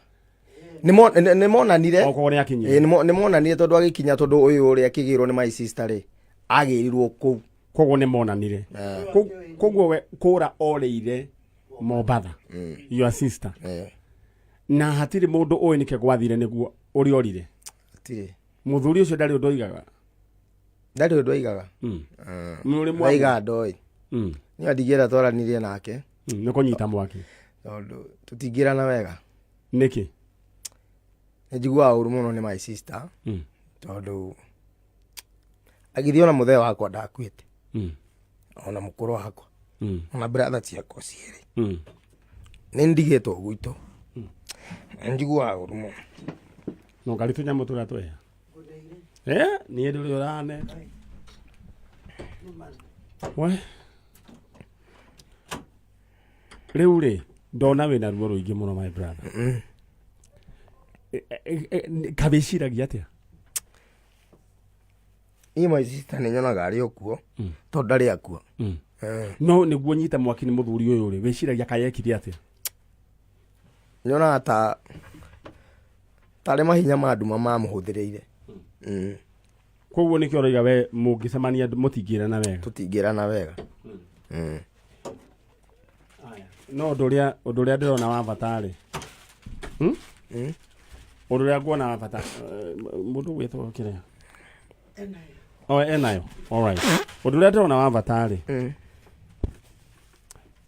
Nĩ monanire. Okorwo nĩ akinyire. Ĩĩ, nĩ monanire tondũ agĩkinya tondũ ũyũ ũrĩa akĩgĩrwo nĩ my sister rĩ, agĩrirwo kũu. Koguo nĩ monanire. Koguo we kũra orĩire Mombatha. Your sister. Na hatirĩ mũndũ ũĩ nĩkĩ gwathire nĩguo ũrĩa orire. Hatirĩ. Mũthuri ũcio ndarĩ ũndũ oigaga. Ndarĩ ũndũ oigaga. Nĩ ũrĩ mwa- Aigaga ndoĩ. Niĩ ndigĩra twaranirie nake. Nĩ kũnyita mwaki. Tondũ tũtingĩrana wega. Nĩkĩ? Nĩ njiguaga ũru mũno nĩ my sister. Tondũ agĩthiĩ ona mũthee wakwa ndakuĩte. Ona mũkũrũ wakwa. Ona brother ciakwa cierĩ. Nĩ ndigĩtwo gwitũ. Nĩ njiguaga ũru mũno. No ngari tũnyamũ tũrĩa tweha. Eh, niĩ ndũrĩ ũrane. We. Rĩu rĩ, ndona wĩna ruo rũingĩ mũno my brother. Kawĩciragia atĩa? Niĩ my sister nĩ nyonaga arĩ o kuo. Tondũ ndarĩ akua. No nĩguo nyite mwaki nĩ mũthuri ũyũ rĩ, wĩciragia kaĩ ekire atĩa? Nyonaga ta tarĩ mahinya ma nduma mamũhũthĩrĩire. Koguo nĩkĩo ũroiga we mũngĩcemania mũtingĩrana wega. Tũtingĩrana wega. No ũndũ ũrĩa ũndũ ũrĩa ndĩrona wa bata rĩ, Ũndũ ũrĩa nguona wa bata, mũndũ gwĩtwo kĩrĩa oh, enayo. Alright, ũndũ ũrĩa ndĩrona wa bata rĩ,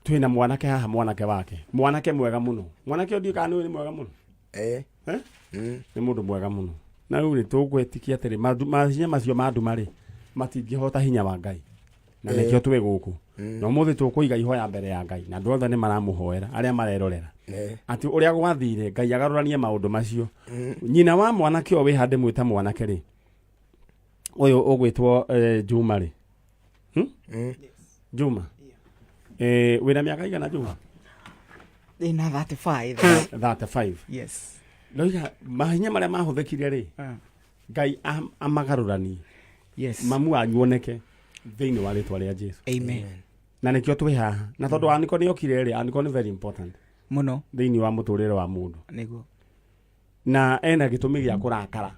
twĩna mwanake haha, mwanake wake, mwanake mwega mũno, mwanake ũyũ ndiũĩ kana nĩ mwega mũno. Eh? Nĩ mũndũ mwega mũno, na rĩu rĩ, tũgwĩtikia atĩrĩ, mahinya macio ma nduma rĩ, matingĩhota hinya wa Ngai, na nĩkĩo twĩ gũkũ na ũmũthĩ tũkũiga ihoya mbere ya Ngai, na andũ othe nĩ maramũhoera arĩa marerorera, atĩ ũrĩa gwathire Ngai agarũranie maũndũ macio. Nyina wa mwanake ũyũ wĩ handĩ mwĩta mwanake rĩ, ũyũ ũgwĩtwo Juma rĩ, Juma, wĩna mĩaka igana, Juma? Ndĩna 35. 35? Yes. Ndoiga mahinya marĩa mahũthĩkire rĩ, Ngai amagarũranie. Mamu wanyu oneke thĩinĩ wa rĩtwa rĩa Jesu. Amen. Na nĩkĩo twĩ haha, na tondũ aniko nĩ okire rĩ, aniko nĩ very important mũno thĩinĩ wa mũtũrĩre wa mũndũ. Nĩguo. Na ena gĩtũmi gĩa kũrakara,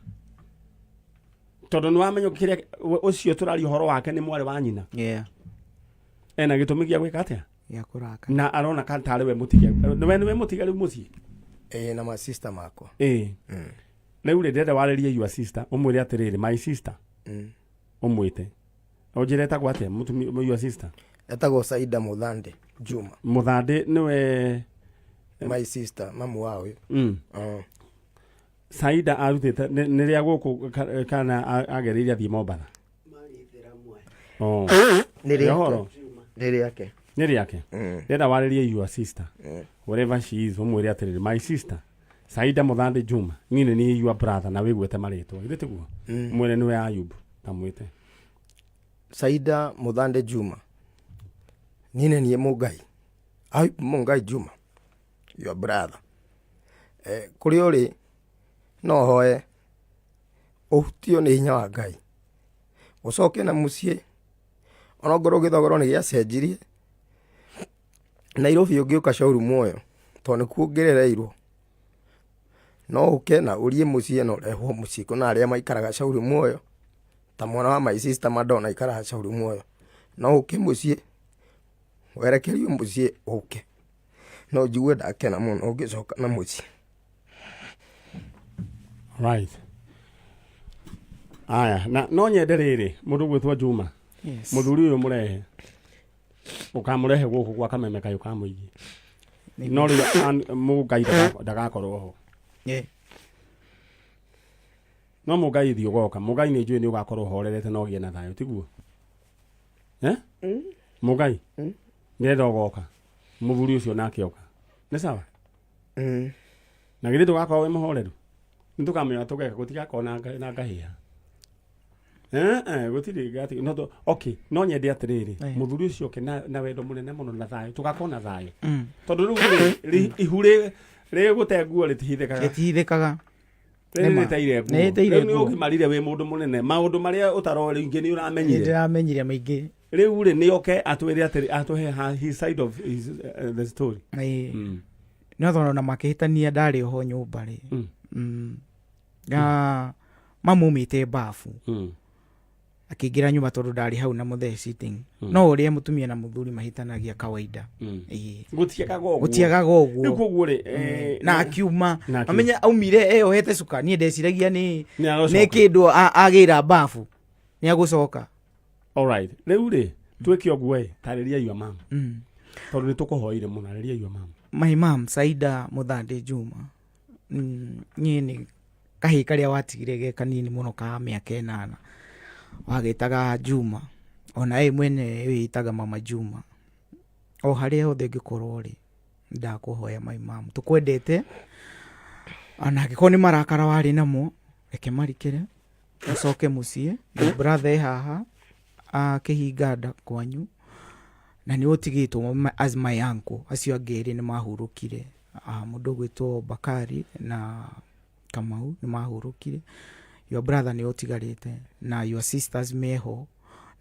tondũ nĩ wamenya kĩrĩa ũcio tũraria ũhoro wake nĩ mwarĩ wa nyina. Ena gĩtũmi gĩa gwĩka atĩa? Gĩa kũrakara. Na arona ka tarĩ we mũtige, nĩwe mũtige rĩu mũciĩ. Ĩĩ, na ma sister makwa. Ĩĩ, rĩu rĩ, ndĩrenda warĩrie your sister, ũmwĩre atĩrĩrĩ, my sister, ũmwĩte ũnjĩre etagwo atĩa mũtumia, your sister. Etagwo Saida Muthande Juma. Mũthandĩ nĩwe? My sister, mamu wa ũyũ. Saida arutĩte nĩ rĩa gũkũ kana agereire athiĩ Mombatha? Oh. Nĩ Nĩ rĩake. ũhoro? Nĩ rĩake. Nĩ rĩake. Ndĩrenda warĩrie your sister, wherever she is, ũmwĩre atĩrĩrĩ, my sister Saida Mũthandĩ Juma, niĩ nĩ niĩ your brother, na wĩgwĩte marĩtwa, githĩ tiguo? Mwĩre nĩwe Ayub, tamwĩte. Saida Muthande Juma, niĩ nĩ niĩ Mũngai Ayub Mũngai Juma, your brother. Kũrĩa ũrĩ, no hoe ũhutio nĩ hinya wa Ngai, ũcoke na mũciĩ, onokorwo gĩthogoro nĩ gĩacenjirie. Nairobi ũngĩũka Shauri Muoyo, tondũ nĩkuo ngĩrereirwo, no ũke na ũrie mũciĩ na ũrehwo mũciĩ. Kwĩna arĩa maikaraga Shauri Muoyo, ta mwana wa my sister Madonna aikaraga Shauri Muoyo. No ũke mũciĩ, werekerio mũciĩ ũke, no njigue ndakena mũno ũngĩcoka na mũciĩ. Right, aya, na no nyende rĩrĩ, mũndũ gwĩtwo Juma. Yes. Mũthuri ũyũ mũrehe, ũkamũrehe gũkũ gwa kameme kayũ ka mũingĩ, no rĩu mũngai ndagakorwo ho. No mũngai thiĩ ũgoka, mũngai nĩ njũĩ nĩ ũgakorwo ũhorerete na ũgĩe na thayũ, tiguo, eh? Mũngai nĩrenda ũgoka, mũthuri ũcio nake oka, nĩ sawa. Na githĩ ndũgakorwo wĩ mũhoreru? Nĩ tũkamenya tũgeka, gũtigakorwo na ngahĩha. Gũtirĩ no okay, no nyende atĩrĩrĩ, mũthuri ũcio oke na wendo mũnene mũno na thayũ, tũgakorwo na thayũ, tondũ rĩu rĩ, ihu rĩgũte nguo rĩtihithĩkaga. Rĩtihithĩkaga. Rĩrĩ Nĩma. rĩteire nguo. Nĩ rĩteire Rĩu nĩ nguo. ũgimarire wĩ mũndũ mũnene, maũndũ marĩa ũtaroĩ ingĩ nĩ Nĩ ũramenyire. ndĩramenyire maingĩ. Rĩu rĩ, nĩ oke atwĩre atĩrĩ, atũhe his side of the story. Ĩĩ. No tondũ ona makĩhĩtania ndarĩ oho nyũmba rĩ. Na mamumĩte bafu, akĩingĩra nyũmba tondũ ndarĩ hau na mũthee sitting. No ũrĩa mũtumia na mũthuri mahĩtanagia kawaida. Ĩĩ. Gũtiagaga ũguo. Gũtiagaga ũguo. Rĩu koguo rĩ, Na akiuma. Na akiuma. Amenya aumire eyohete cuka, niĩ ndeciragia nĩ Nĩ agũcoka. nĩ kĩndũ agĩra bafu nĩ agũcoka. Alright, rĩu rĩ, twĩke ũguo ĩ, tarĩria your mom, tondũ nĩ tũkũhoire mũno, arĩria your mom. My mom Saida Mũthande Juma, niĩ nĩ kahĩĩ karĩa watigire ge kanini mũno ka mĩaka 8, wagĩtaga Juma, ona we mwene wĩĩtaga Mama Juma. O harĩa hothe ũngĩkorwo rĩ, ndakũhoya my mom, tũkwendete, ona angĩkorwo nĩ marakara warĩ namo, reke marikĩre, ũcoke mũciĩ. Your brother e haha akĩhinga nda kwanyu, na nĩ ũtigĩtwo as my uncle. Acio angĩ erĩ nĩ mahurũkire, mũndũ ũgwĩtwo Bakari na Kamau nĩ mahurũkire. Your brother nĩ ũtigarĩte na your sisters meho.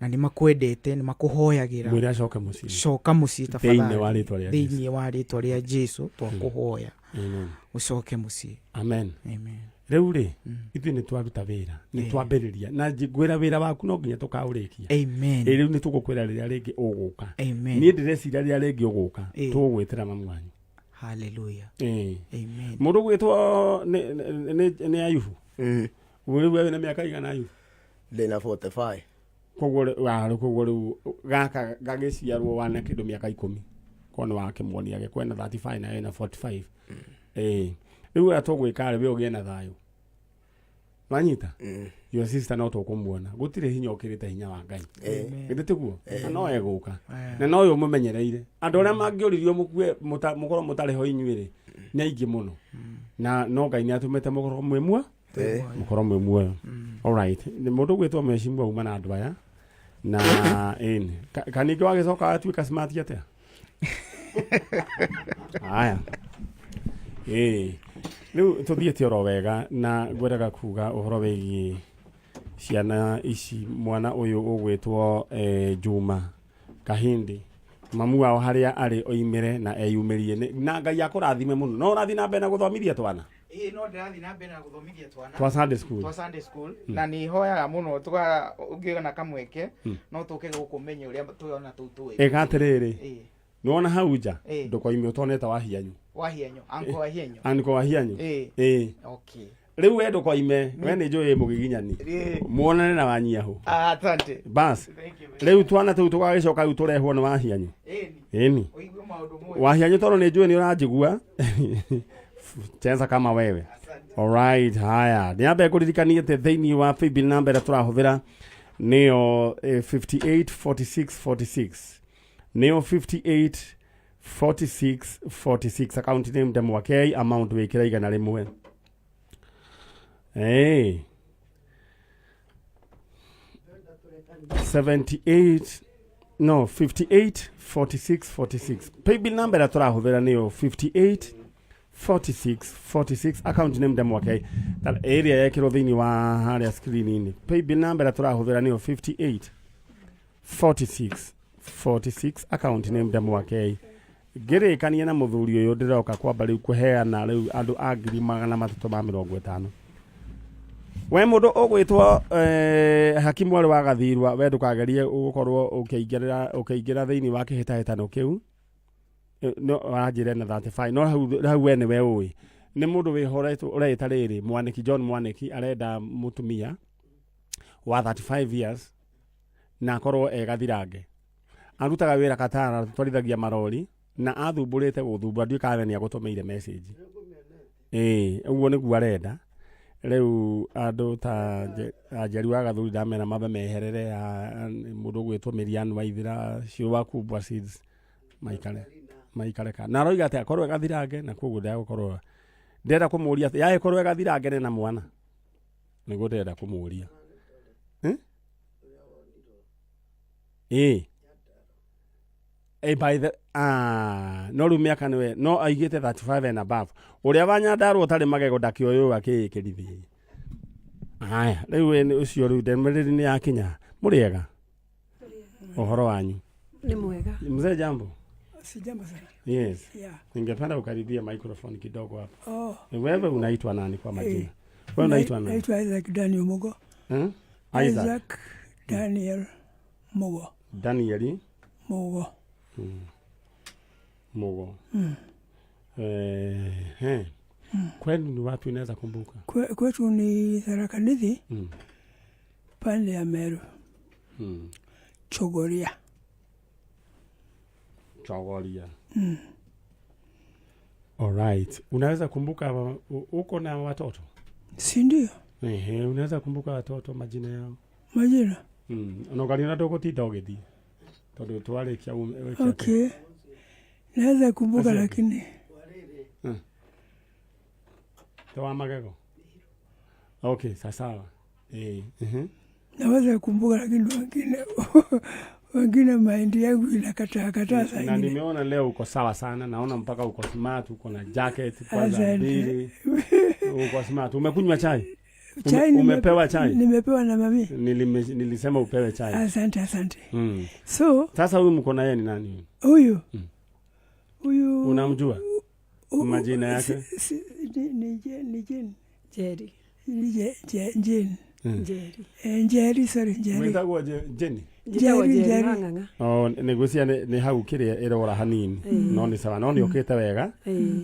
Na nĩ makwendete, nĩ makũhoyagĩra. Mwĩre acoke mũciĩ. Coka mũciĩ Thĩinĩ wa rĩtwa rĩa Jesu. Thĩinĩ wa rĩtwa rĩa Jesu twakũhoya. Amen. Ũcoke mũciĩ. Amen. Amen. Rĩu rĩ, ithuĩ nĩ twaruta wĩra, nĩ twambĩrĩria na ngwĩra wĩra waku no nginya tũkaũrĩkia. Amen. Ĩ rĩu nĩ tũgũkwĩra rĩrĩa rĩngĩ ũgũka. Amen. Niĩ ndĩreciria rĩrĩa rĩngĩ ũgũka tũgũgwĩtĩra mamu wanyu. Hallelujah. Amen. Mũndũ ũgwĩtwo nĩ Ayubu. Rĩu we wĩna mĩaka igana, Ayubu? Ndĩna 45. Koguo koguo rĩu gaka gagĩciarwo wana kĩndũ mĩaka 10, korwo nĩ wakĩmuonia agĩkorwo ena 35 na ena 45. Ĩĩ, rĩu ũrĩa tũgwĩka rĩ, we ũgĩe na thayũ, wanyita? Your sister no tũkũmuona, gũtirĩ hinya ũkĩrĩte hinya wa Ngai, githĩ tiguo? Na no egũka na no ũyũ mũmenyereire andũ arĩa mangĩũririo mũkue mũkorwo mũtarĩ ho inyuĩ rĩ, nĩ aingĩ mũno, na no Ngai nĩ atũmĩte mũkorwo mwĩ muoyo, mũkorwo mwĩ muoyo. Alright, nĩ mũndũ gwĩtwo mheshimiwa uma na andũ aya na ĩni kaningĩ wagĩcoka watuĩka smart atĩa? Aya, ĩĩ, rĩu tũthiĩte oro wega na ngwendaga kuga ũhoro wĩgiĩ ciana ici. Mwana ũyũ ũgwĩtwo Juma Kahindi, mamu wao harĩa arĩ oimĩre na eyumĩrie na Ngai akũrathime mũno. No ũrathiĩ na mbere na gũthomithia twana? Ĩĩ, no ndĩrathiĩ na mbere na gũthomithia twana twa Sunday school. Twa Sunday school, na nĩ hoyaga mũno tũga ũngĩona kamweke no tũke gũkũ menye ũrĩa tũrona tũu tũĩ. Ĩka atĩrĩrĩ, nĩwona hau nja, ndũkoime ũtonete wahianyu. Wahianyo, anko wahianyo. Aniko wahianyu. Ĩĩ. Rĩu we ndũkoime, we nĩ njũĩ mũgiginyani. Muonane na wanyiahu. Ah, asante. Bas. Thank you. Rĩu twana tũu tũgagĩcoka rĩu tũrehwo nĩ wahianyu. Ĩni. Ĩni. Ũigue maũndũ moe. Wahianyu, tondũ nĩ njũĩ nĩ ũranjigua, cheza kama wewe. Alright, haya, nĩ ambe ngũririkanie atĩ thĩinĩ wa paybill number ĩrĩa tũrahũthĩra nĩyo 58 46 46, nĩyo 58 46 46, account name Ndemwakei, amount wĩkĩra 100. Hey. 78, no, 58 46 46, paybill number ĩrĩa tũrahũthĩra nĩyo 58 46 46, account name Ndemwakei, ĩrĩa yekĩrwo thĩinĩ wa harĩa screen-inĩ. Paybill number ĩrĩa tũrahũthĩra nĩyo 58 46 46, account name Ndemwakei. Ngĩrĩkania na mũthuri ũyũ, ndĩroka kwamba rĩu kũheana rĩu andũ a 350,000. We mũndũ ũgwĩtwo hakimu arĩ wa gathirwa, we ndũkagerie gũkorwo ũkĩingĩra thĩinĩ wa kĩhĩtahĩtano kĩu. No wanjĩre na 35, no hau we nĩwe ũĩ nĩ mũndũ wĩhoretwo ũreĩta rĩrĩ Mwaniki, John Mwaniki, arenda mũtumia wa 35 years na akorwo e gathirange, arutaga wĩra Katara, twarithagia marori na athumbũrĩte gũthumbũra, ndiũĩ kana we nĩ agũtũmĩire message. Ĩĩ, ũguo nĩguo arenda. Rĩu andũ ta Anjeri wa Gathuri ndamera mambe meherere, mũndũ ũgwĩtwo Miriam Waithira, Ciũ wa Kubwa Seeds, maikare ka na aroiga atĩ akorwo e gathirange, na koguo ndagũkorwo ndĩrenda kũmũria atĩ yagĩkorwo e gathirange na mwana, nĩguo ndĩrenda kũmũria. Eh? Ĩĩ. By the no rĩu mĩaka nĩwe no aigĩte 35 and above. Ũrĩa wa Nyandarua ũtarĩ magego ndakĩoywo akĩĩkĩrithie. Haya, rĩu we ũcio rĩu ndũmĩrĩri nĩ yakinya. Mũrĩega? Ũhoro wanyu? Ni mwega. Mzee, jambo. Si jambo sana. Yes. Yeah. Ningependa ukaribia microphone kidogo hapo. Oh. Wewe unaitwa nani kwa majina? Wewe unaitwa nani? Naitwa Isaac Daniel Mugo. Isaac. Isaac Daniel Mugo. Daniel Mugo. Mugo. Kwenu ni wapi, unaweza kumbuka? Kwetu ni Tharaka Nithi, pande ya Meru. Chogoria. Chogoria. Alright. Unaweza kumbuka uko na watoto? Si ndio? Ehe, unaweza kumbuka watoto majina yao? Majina. Onokaria na ndũgũtinda ũgĩthiĩ tondũ twarĩkia wĩke atĩa? Okay. Naweza kumbuka. Acio angĩ? Lakini Te wa magego. Okay, sawa. Naweza kumbuka, lakini wengine mahindi yangu inakataa kataa saa Na ingine. Nimeona leo uko sawa sana, naona mpaka uko smart, uko na jacket kwanza Asante. mbili. Uko smart. Umekunywa chai? Chai Umepewa chai? Nimepewa na mami. Nilisema upewe chai. Asante, asante. So Sasa huyu mko na yeye ni nani? Huyu. Huyu Unamjua? Majina yake? Ni Jane. Jerry. Ni Jane. Njeri. Njeri, sorry, Njeri. Mwĩtagwo Jenny? Njĩtagwo Njeri, Njeri Njeri. Wang'ang'a. Oh, nĩ gwĩciria nĩ hau kĩrĩa ĩrora hanini. No nĩ sawa, no nĩ ũkĩte wega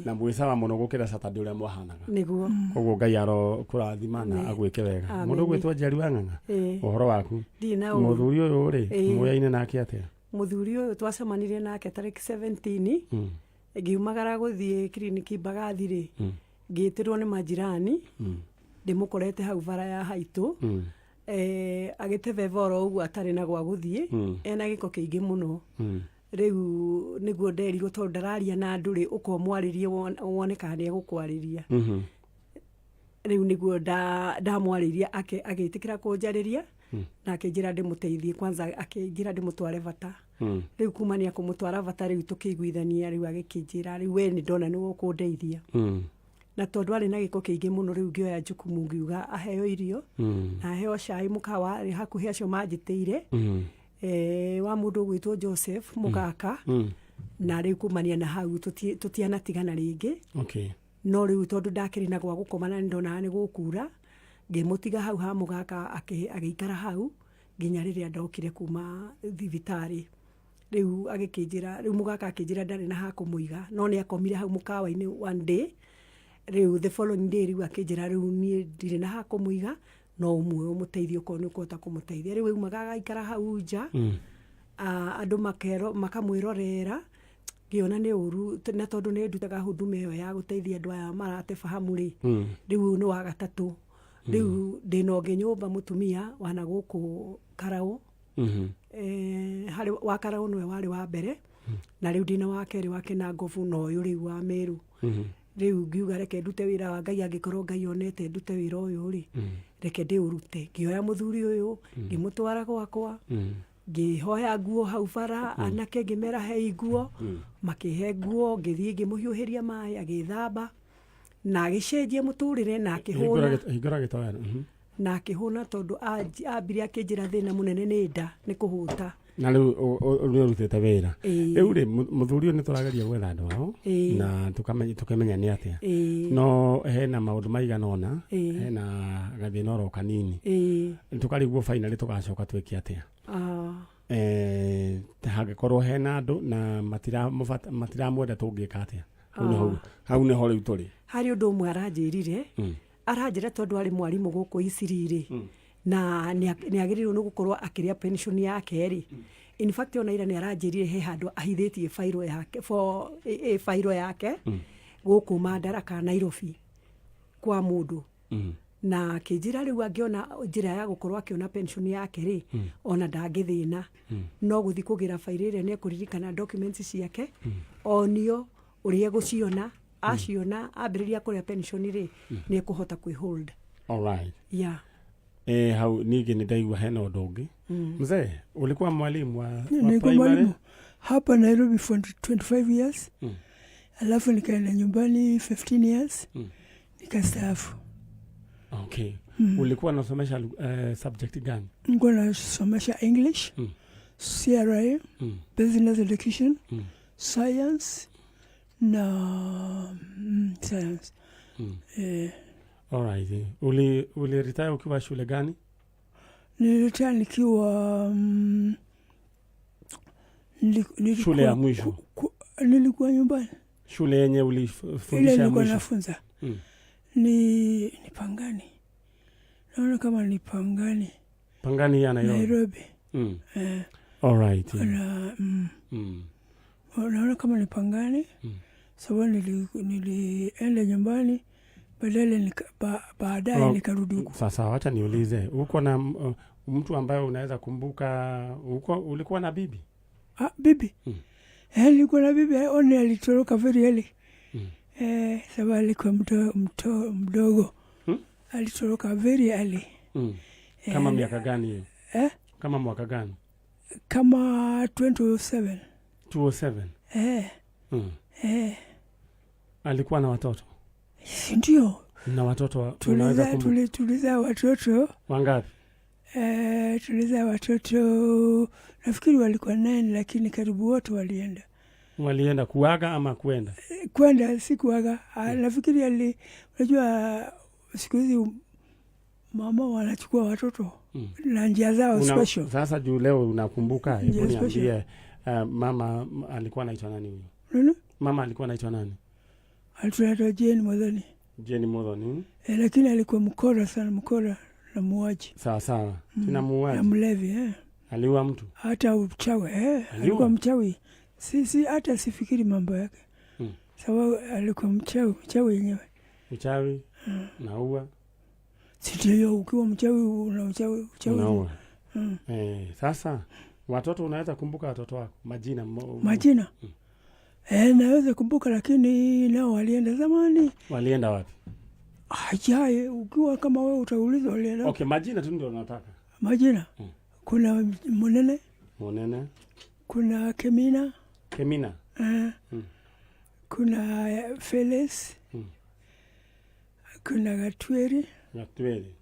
na mwĩ sawa mũno gũkĩra Saturday ũrĩa mwahanaga. Nĩguo. Koguo Ngai aro kũrathima na agwĩke wega. Amen. Mũndũ ũgwĩtwo Njeri Wang'ang'a, ũhoro waku? Ndirĩ na ũru. Mũthuri ũyũ rĩ, mũyaine nake atĩa? Mũthuri ũyũ twacemanirie nake tarĩki 17 ngiumagara gũthiĩ kiriniki Mbagathi rĩ, ngĩtĩrwo nĩ majirani, ndĩmũkorete hau bara ya haitũ, agĩtebeba oro ũguo atarĩ na gwa gũthiĩ, ena gĩko kĩingĩ mũno. Rĩu nĩguo nderirwo tondũ ndararia na andũ rĩ, ũka ũmwarĩrie wone kana nĩ egũkwarĩria. Rĩu nĩguo ndamwarĩirie, agĩtĩkĩra kũnjarĩria na akĩnjĩra ndĩmũteithie kwanza, akĩnjĩra ndĩmũtware bata. Rĩu kumania kũmũtwara bata, rĩu tũkĩiguithania, rĩu agĩkĩnjĩra rĩu we nĩ ndona nĩwe ũkũndeithia. Na tondũ arĩ na gĩko kĩingĩ mũno, rĩu ngĩoya jukumu ngiuga aheo irio na aheo cai mũkawa arĩ hakuhĩ acio manjĩtĩire, wa mũndũ ũgwĩtwo Joseph Mũgaka. Na rĩu kumania na hau tũtianatigana rĩngĩ. No rĩu tondũ ndakĩrĩ na gwa gũkoma na nĩndonaga nĩ gũkura, ngĩmũtiga hau ha Mũgaka, agĩikara hau nginya rĩrĩa ndokire kuma thibitarĩ. Rĩu agĩkĩnjĩra, rĩu Mũgaka akĩnjĩra ndarĩ na ha kũmũiga, no nĩ akomire hau mũkawa-inĩ one day. Rĩu the following day rĩu akĩnjĩra rĩu niĩ ndirĩ na ha kũmũiga, no ũmwe ũmũteithie okorwo nĩ ũkũhota kũmũteithia. Rĩu aumaga agaikara hau nja, andũ makamwĩrorera, ngĩona nĩ ũru, na tondũ nĩ ndutaga huduma ĩyo ya gũteithia andũ aya marate fahamu rĩ, rĩu ũyũ nĩ wa gatatũ. Rĩu ndĩna ũngĩ nyũmba mũtumia wana gũkũ Karaũ. Harĩ wa Karaũ nĩwe warĩ wa mbere, na rĩu ndĩna wa kerĩ wa Kĩnangobu, na ũyũ rĩu wa Meru. Rĩu ngiuga reke ndute wĩra wa Ngai, angĩkorwo Ngai onete ndute wĩra ũyũ rĩ, reke ndĩũrute. Ngĩoya mũthuri ũyũ, ngĩmũtwara gwakwa, ngĩhoya nguo hau bara, anake ngĩmera hei nguo, makĩhe nguo, ngĩthiĩ ngĩmũhiũhĩria maĩ, agĩthamba na agĩcenjia mũtũrĩre na akĩhũna. Hingũra gĩtoero. Na akĩhũna tondũ ambire akĩnjĩra thĩna mũnene nĩ nda, nĩ kũhũta. Na rĩu nĩ ũrutĩte wĩra. Rĩu rĩ, mũthuri ũyũ nĩ tũrageria gwetha andũ ao na tũkamenya nĩ atĩa. No hena maũndũ maigana ũna, hena gathĩna oro kanini. Tũkarigwo finally tũgacoka twĩke atĩa. Hangĩkorwo hena andũ na matiramwenda tũngĩka atĩa? Hau nĩho, hau nĩho rĩu tũrĩ. Harĩ ũndũ ũmwe aranjĩrire, aranjĩra tondũ arĩ mwarimũ gũkũ Isiri rĩ, na nĩ agĩrĩirwo nĩ gũkorwo akĩrĩa pension yake rĩ. In fact ona ira nĩ aranjĩrire he handũ ahithĩtie fairo yake, for fairo yake gũkũ Madaraka Nairobi kwa mũndũ. Na akĩnjĩra rĩu angĩona njĩra ya gũkorwo akĩona pension yake rĩ, ona ndangĩthĩna, no gũthiĩ kũgĩra fairo ĩrĩa nĩ ekũririkana documents ciake, onio ũrĩa egũciona, aciona ambĩrĩria kũrĩa pension rĩ, nĩ ekũhota kwĩhold. All right. Yeah. Hau ningĩ nĩ ndaigua hena ũndũ ũngĩ. Mzee, ulikuwa mwalimu wa Nilikuwa primary? mwalimu hapa Nairobi for 25 years. Alafu nikaenda nyumbani 15 years. Nikastaafu. Okay. Ulikuwa unasomesha subject gani? Nilikuwa nasomesha English, CRA, Business Education, Science na Science. All right. Uli retire ukiwa shule gani? Niliretire nikiwa nilikuwa Shule ya mwisho. Nilikuwa nyumbani. Shule yenye ulifundisha Ile ya nilikuwa mwisho. nafunza. Ni Pangani. Naona kama ni Pangani. Pangani ya Nairobi. Nairobi. All right. Na, Naona kama ni Pangani. Sababu nilienda nyumbani baadaye baadaye nikarudi huku. Sasa wacha niulize, uko na mtu ambaye unaweza kumbuka, uko ulikuwa na bibi? Bibi. Nilikuwa na bibi, one alitoroka very early. Sababu alikuwa mdogo. Alitoroka very early. Kama miaka gani hiyo? Kama mwaka gani? Kama 2007. 2007? Alikuwa na watoto? Si ndio. Na watoto unaweza Tulizaa tulizaa watoto. Wangapi? Tulizaa watoto nafikiri walikuwa 9, lakini karibu wote walienda. Walienda kuaga ama kuenda? Kwenda, si kuaga. Nafikiri unajua siku hizi mama wanachukua watoto na njia zao special. Sasa juu leo unakumbuka, hebu Njia special. niambie, mama alikuwa anaitwa nani huyo? Nani? Mama alikuwa anaitwa nani? Alitunaitwa Jane Muthoni. Jane Muthoni. Lakini alikuwa mkora sana, mkora na muuaji. Sawa sawa. Tena muuaji. Na mlevi. Aliua mtu? Hata uchawi. Aliua? Alikuwa mchawi. Si hata sifikiri mambo yake. Sababu alikuwa mchawi, mchawi yenyewe. Mchawi? Naua? Si ndio, ukiwa mchawi una uchawi, uchawi. Unaua. Sasa watoto unaweza kumbuka watoto wako majina? Majina? Naweza kumbuka, lakini nao walienda zamani. Walienda wapi? Ajaye, ukiwa kama wewe utaulizwa walienda. Okay, majina tu ndio nataka. Majina? Kuna Munene. Munene. Kuna Kemina. Kemina. Kuna Felis. Kuna Gatweri. Gatweri.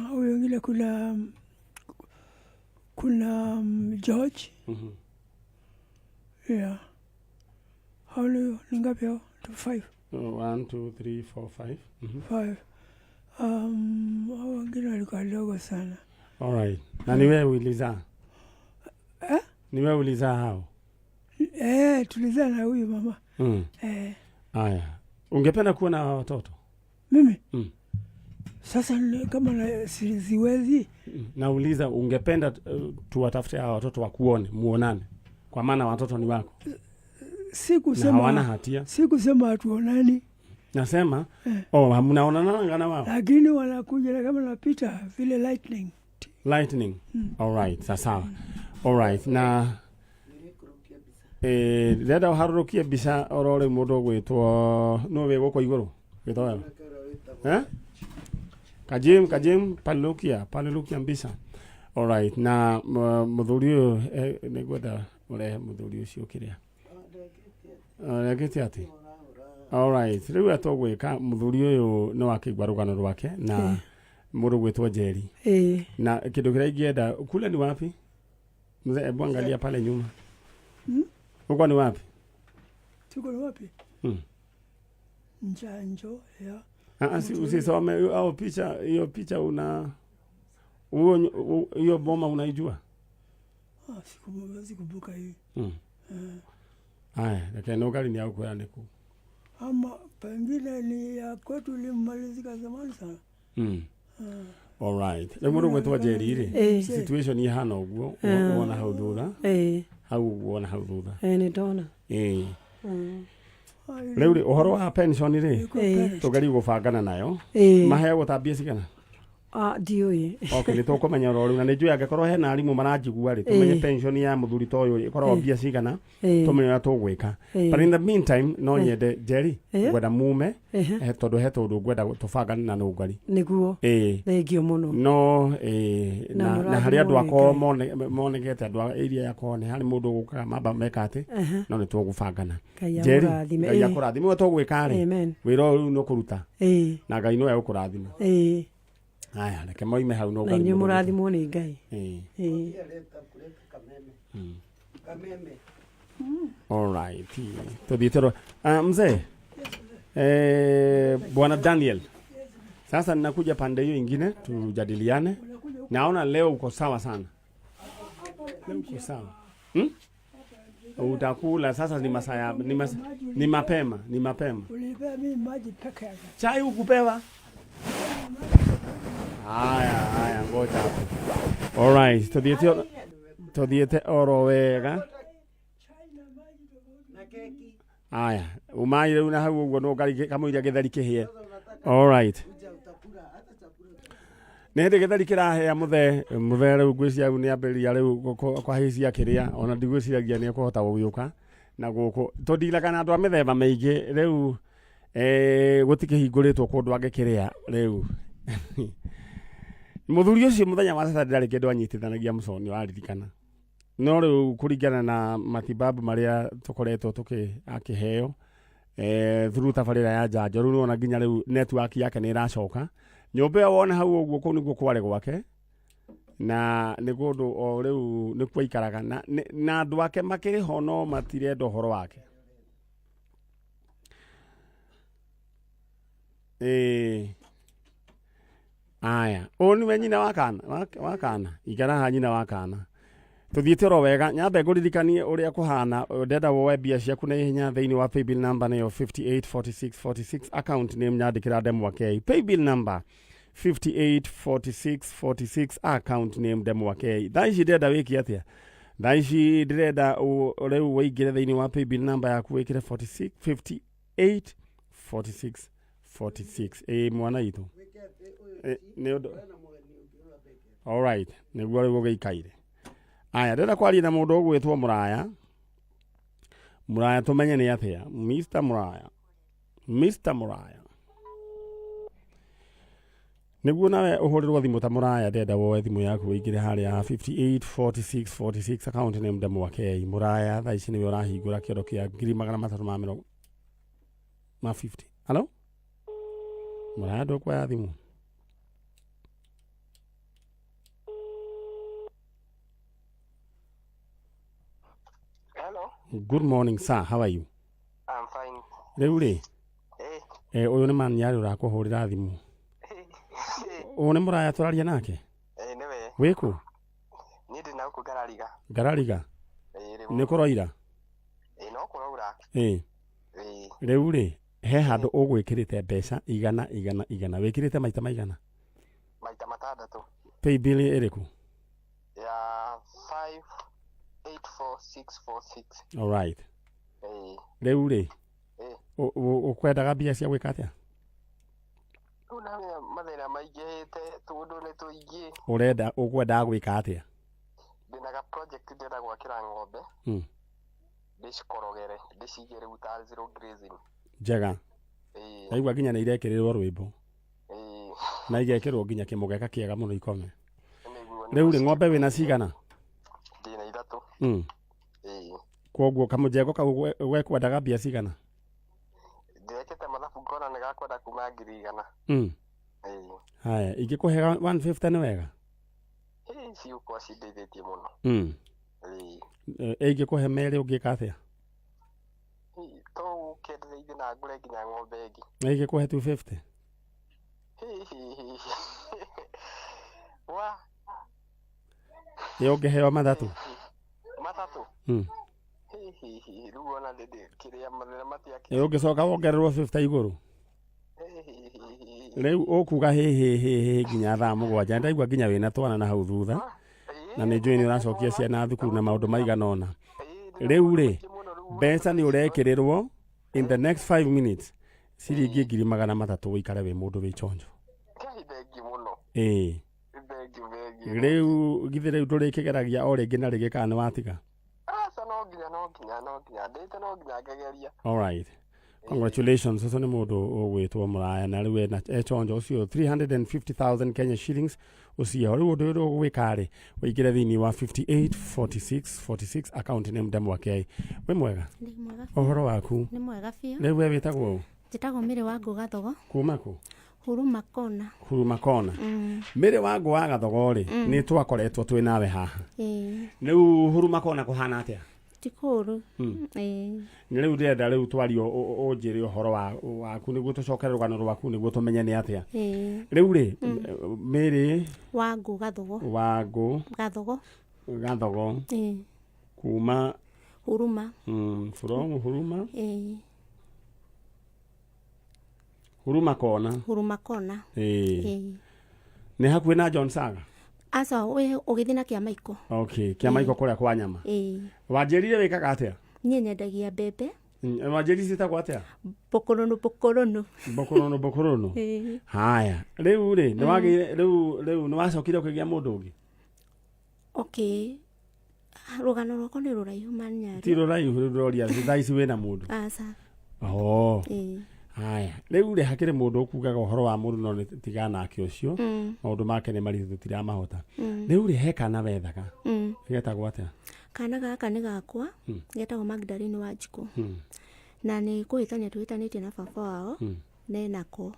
Huyo wengine kuna George. Yeah. Hao ni ngapi hao? 2, 5. 1, 2, 3, 4, 5. 5. Hao wengine walikuwa wadogo sana. All right. Na ni wewe ulizaa? Ni wewe ulizaa hao? Tulizaa na huyu mama. Haya. Ungependa kuwa na watoto? Mimi? Sasa kama siwezi. Nauliza, ungependa tuwatafute hawa watoto wakuone, muonane? Kwa maana watoto ni wako. Si kusema, Na hawana hatia. Si kusema hatuonani. Nasema, oh, mnaonana na wao. Lakini wanakuja na kama napita vile lightning. Lightning. All right, sasa. All right. Na ndĩrenda ũharũrũkie mbica oro rĩu mũndũ ũgwĩtwo nũ wĩ gũkũ igũrũ wĩtwo wewe? Kajim, Kajim, palukia, palukia mbica. All right, na mũthuri ũyũ, nĩngwenda ũrehe mũthuri ũcio kĩrĩa. Rekete atĩ? All right, rĩu atũgwĩka mũthuri ũyũ nĩ wakĩigua rũgano rwake na mũndũ ũgwĩtwo Njeri. Na kĩndũ kĩrĩa ingĩenda, kule ni wapi? Mzee, hebu angalia pale nyuma. Huko ni wapi? Tuko ni wapi? Njanjo ya. Usisome au picha, hiyo picha una hiyo boma unaijua? Sikumbuka hiyo. Haya, lakini no gari ni yako ya niku. Ama pengine ni ya kwetu ilimalizika zamani sana. All right. Rĩu mũndũ ũgwĩtwo Njeri rĩ, situation ihana ũguo, wona hau thutha. Hau wona hau thutha. Nĩ ndona. Rĩu rĩ, ũhoro wa pension rĩ, tũgerie gũbangana nayo. Maheagwo ta mbia cigana? Ndiũĩ. Okay, nĩ tũkũmenya oro rĩu, na nĩ njũĩ angĩkorwo hena arimũ maranjigua rĩ, tũmenye pension ya mũthuri ta ũyũ rĩ, ĩkoragwo mbia cigana, tũmenye ũrĩa tũgwĩka. But in the meantime, no nyende Njeri, ngwenda mume, tondũ he tũndũ ngwenda tũbangane na nũngari. Nĩguo. Thengio mũno. No, Na na harĩ andũ mũrathimwo akwa nĩ Ngai. monekete andũ a area yakwa nĩ harĩ mũndũ ũgũkaga mamba meka atĩ, no nĩ tũgũbangana. Ngai Njeri, amũrathime. Ngai akũrathime. Ũguo tũgwĩka rĩ, Amen. wĩra ũyũ rĩu nĩ ũkũruta. Na Ngai nĩwe ũkũrathima. Haya, reke moime hau no Na Ngai inyuĩ mũndũ. mũrathimwo nĩ Ngai. All right. Tuthiĩte mzee. Bwana Daniel. Sasa ninakuja pande hiyo ingine tujadiliane. Naona leo uko sawa sana. Leo uko sawa. Utakula sasa, ni masaa ya, ni masa, ni mapema, ni mapema. Ulipea mimi maji peke yake. Chai hukupewa? Haya, haya, ngoja hapo. All right, tuthiĩte oro wega. Haya, umai rĩu na hau ũguo no kamũira gĩtheri kĩhĩe. All right. Nĩ hĩndĩ gĩtheri kĩrahĩa mũthee, mũthee rĩu ngwĩciria rĩu nĩambĩrĩria rĩu kũhĩcia kĩrĩa, ona ndigwĩciragia nĩekũhota gũgĩũka na gũkũ. Tũndilaga na andũ a mĩthemba mĩingĩ rĩu, gũtikĩhingũrĩtwo kũndũ angĩkĩrĩa rĩu. Mũthuri ũcio mũthenya wa Saturday ndarĩ kĩndũ anyitithanagia mũconi waririkana. No rĩu kũringana na matibabu marĩa tũkoretwo akĩheo, Through tabarĩra ya njanjo rĩu nĩwona nginya rĩu network yake nĩ ĩracoka. Nyũmba ĩyo wona hau ũguo kũu nĩkuo kwarĩ gwake na nĩ kũndũ o rĩu nĩkuo aikaraga na, na andũ ake makĩrĩ ho no matirenda ũhoro wake. Ĩĩ. Aya, ũyũ nĩwe nyina wa kana, wa kana. Ikara haha nyina wa kana. Tũthiĩte oro wega, nyambe ngũririkanie ũrĩa kũhana, ndenda woe mbia ciaku na ihenya thĩinĩ wa paybill number nĩyo 584646 account name nyandĩkĩra Ndemwa K. Paybill number 584646 account name Ndemwa K. Thaa ici ndĩrenda wĩke atĩa? Thaa ici ndĩrenda rĩu ũingĩre thĩinĩ wa paybill number yaku wĩkĩre 46 58 46 46. Ĩĩ mwana witũ. Nĩ ũndũ alright nĩguo rĩu ũgĩikaire. Aya, ndĩrenda kwaria na mũndũ ũgwĩtwo Mũraya. Mũraya tũmenye nĩ atĩa. Mr. Mũraya. Mr. Mũraya. Nĩguo nawe ũhũrĩrwo thimũ ta Mũraya, ndĩrenda woe thimũ yaku ũingĩre harĩa 58 46 46 account name Ndemwa K. Mũraya thaa ici nĩwe ũrahingũra kĩondo kĩa ngiri magana matatũ ma mĩrongo ma 50. Hello? Mũraya ndũkuoya thimũ. Hello, Good morning sir, how are you? I'm fine. Rĩu rĩ, Eh, ũyũ nĩ Manyarĩ ũrakũhũrĩra thimũ. Ũyũ nĩ Mũraya tũraria nake? Eh, nĩwe. Wĩkũ? Niĩ ndĩ na gũkũ Ngarariga. Ngarariga? Eh, rĩu. Nĩ kũroira? Eh, no kũraura. Ĩ. Eh, Rĩu rĩ, he handũ ũgwĩkĩrĩte mbeca igana igana igana. Wĩkĩrĩte maita maigana? Maita matandatũ. Paybill ĩrĩkũ? Ya 584646. Alright. Eh, Rĩu rĩ, eh. ũkwendaga mbia cia gwĩka atĩa? Rĩu na mathĩna maingĩhĩte, tũũndũ nĩ tũingĩ. Ũrenda ũkwendaga gwĩka atĩa? Ndĩna ga project ndĩrenda gwakĩra ng'ombe. Ndĩcikorogere, ndĩcige rĩu ta zero grazing. Njega. Eh. Ndaigua nginya nĩ irekĩrĩrwo rwĩmbo. Eh. Na igekĩrwo nginya kĩmũgeka kĩega mũno ikome. Nĩguo, Rĩu rĩ, ng'ombe wĩna cigana? Ndĩna ithatũ. Eh. Kwoguo kamũjengo kau gwekwendaga mbia cigana? Ndĩrekĩte mathabu ngona nĩ gakwenda kuma 100,000. Eh. Haya, ingĩkũhe 150 nĩ wega? Ĩ, cigũkorwo cindeithĩtie mũno. Ĩ. Ingĩkũhe merĩ ũngĩka atĩa? Ĩ, to ũkĩendereithie na ngũre nginya ng'ombe ĩngĩ. Ingĩkũhe 250? Hi, hi, hi, hi. Wa. Ĩ ũngĩheo mathatũ? Matatũ? Hi, hi, hi. Rĩu ona ndĩ kĩrĩa mathĩna matiakĩrĩ. Ĩ ũngĩcoka wongererwo 50 igũrũ? Hi, hi, hi, hi. Rĩu ũkuga hĩ hĩ hĩ hĩ nginya thaa mũgwanja. Ndaigua nginya wĩna twana na hau thutha. Na nĩ njũĩ nĩ ũracokia ciana thukuru na maũndũ maigana ũna. Rĩu rĩ, mbeca nĩ ũrekĩrĩrwo in the next 5 minutes ciringi 300,000 ũikare wĩ mũndũ wĩ chonjo. Ngai thengiũ mũno. Ĩĩ. Thengiũ, thengiũ. Rĩu githĩ rĩu ndũrĩkĩgeragia o rĩngĩ na rĩngĩ kana nĩ watiga? Aca, no nginya, no nginya, no nginya. Ndĩte no nginya ngegeria. All right. Congratulations, ũcio nĩ mũndũ ũgwĩtwo Mũraya na rĩu ena e chonjo ũcio 350,000 Kenya shillings ũcio. Rĩu ũndũ ũrĩa ũgwĩka rĩ, ũingĩre thĩinĩ wa 58 46 46 account name Ndemwa K. Wĩ mwega? Ndĩ mwega biũ. Ũhoro waku? Nĩ mwega biũ. Rĩu we wĩtagwo ũ? Njĩtagwo Mĩrĩ wa Ngũ Gathogo. Kuma kũ? Huruma Kona. Huruma Kona. Mĩrĩ wa Ngũ wa Gathogo rĩ, nĩ twakoretwo twĩ nawe haha. Ĩĩ. Rĩu Huruma Kona kũhana atĩa? Ti kũũru. Ĩĩ. Nĩ rĩu ndĩrenda rĩu twarie ũnjĩre ũhoro waku nĩguo tũcokere rũgano rwaku nĩguo tũmenye nĩ atĩa. Ĩĩ. Rĩu rĩ, Mĩrĩ wa Ngũ Gathogo. wa Ngũ Gathogo. Gathogo. Ĩĩ. Kuma Huruma. From Huruma. Ĩĩ. Huruma Kona. Huruma Kona. Ĩĩ. Ĩĩ. Nĩ hakuhĩ na John Saga. Aca, wĩ ũgĩthiĩ na Kĩamaiko. Okay, Kĩamaiko kũrĩa kwa nyama. Ĩĩ. Wanjĩrire wĩkaga atĩa? Niĩ nyendagia mbembe. Wanjĩrire ciĩtagwo atĩa? Mbũkũrũnũ, mbũkũrũnũ. Mbũkũrũnũ, mbũkũrũnũ. Ĩĩ. Haya, rĩu rĩ, nĩ wagĩire rĩu rĩu nĩ wacokire ũkĩgĩa mũndũ ũngĩ? Okay. Rũgano rwakwa nĩ rũraihu Manyarĩ. Ti rũraihu rĩu ndĩroria thaa ici wĩna mũndũ. Aca. Oh. Ĩĩ. Haya, rĩu rĩ hakĩrĩ mũndũ ũkugaga ũhoro wa mũndũ no nĩ tiga nake ũcio. Maũndũ make nĩ maritũ tũtiramahota. Rĩu rĩ he kana wethaga. Getagwo atĩa? Kana gaka nĩ gakwa, getagwo Magdalene Wanjikũ. Na nĩ kũhĩtania tũhĩtanĩtie na baba wao nenako.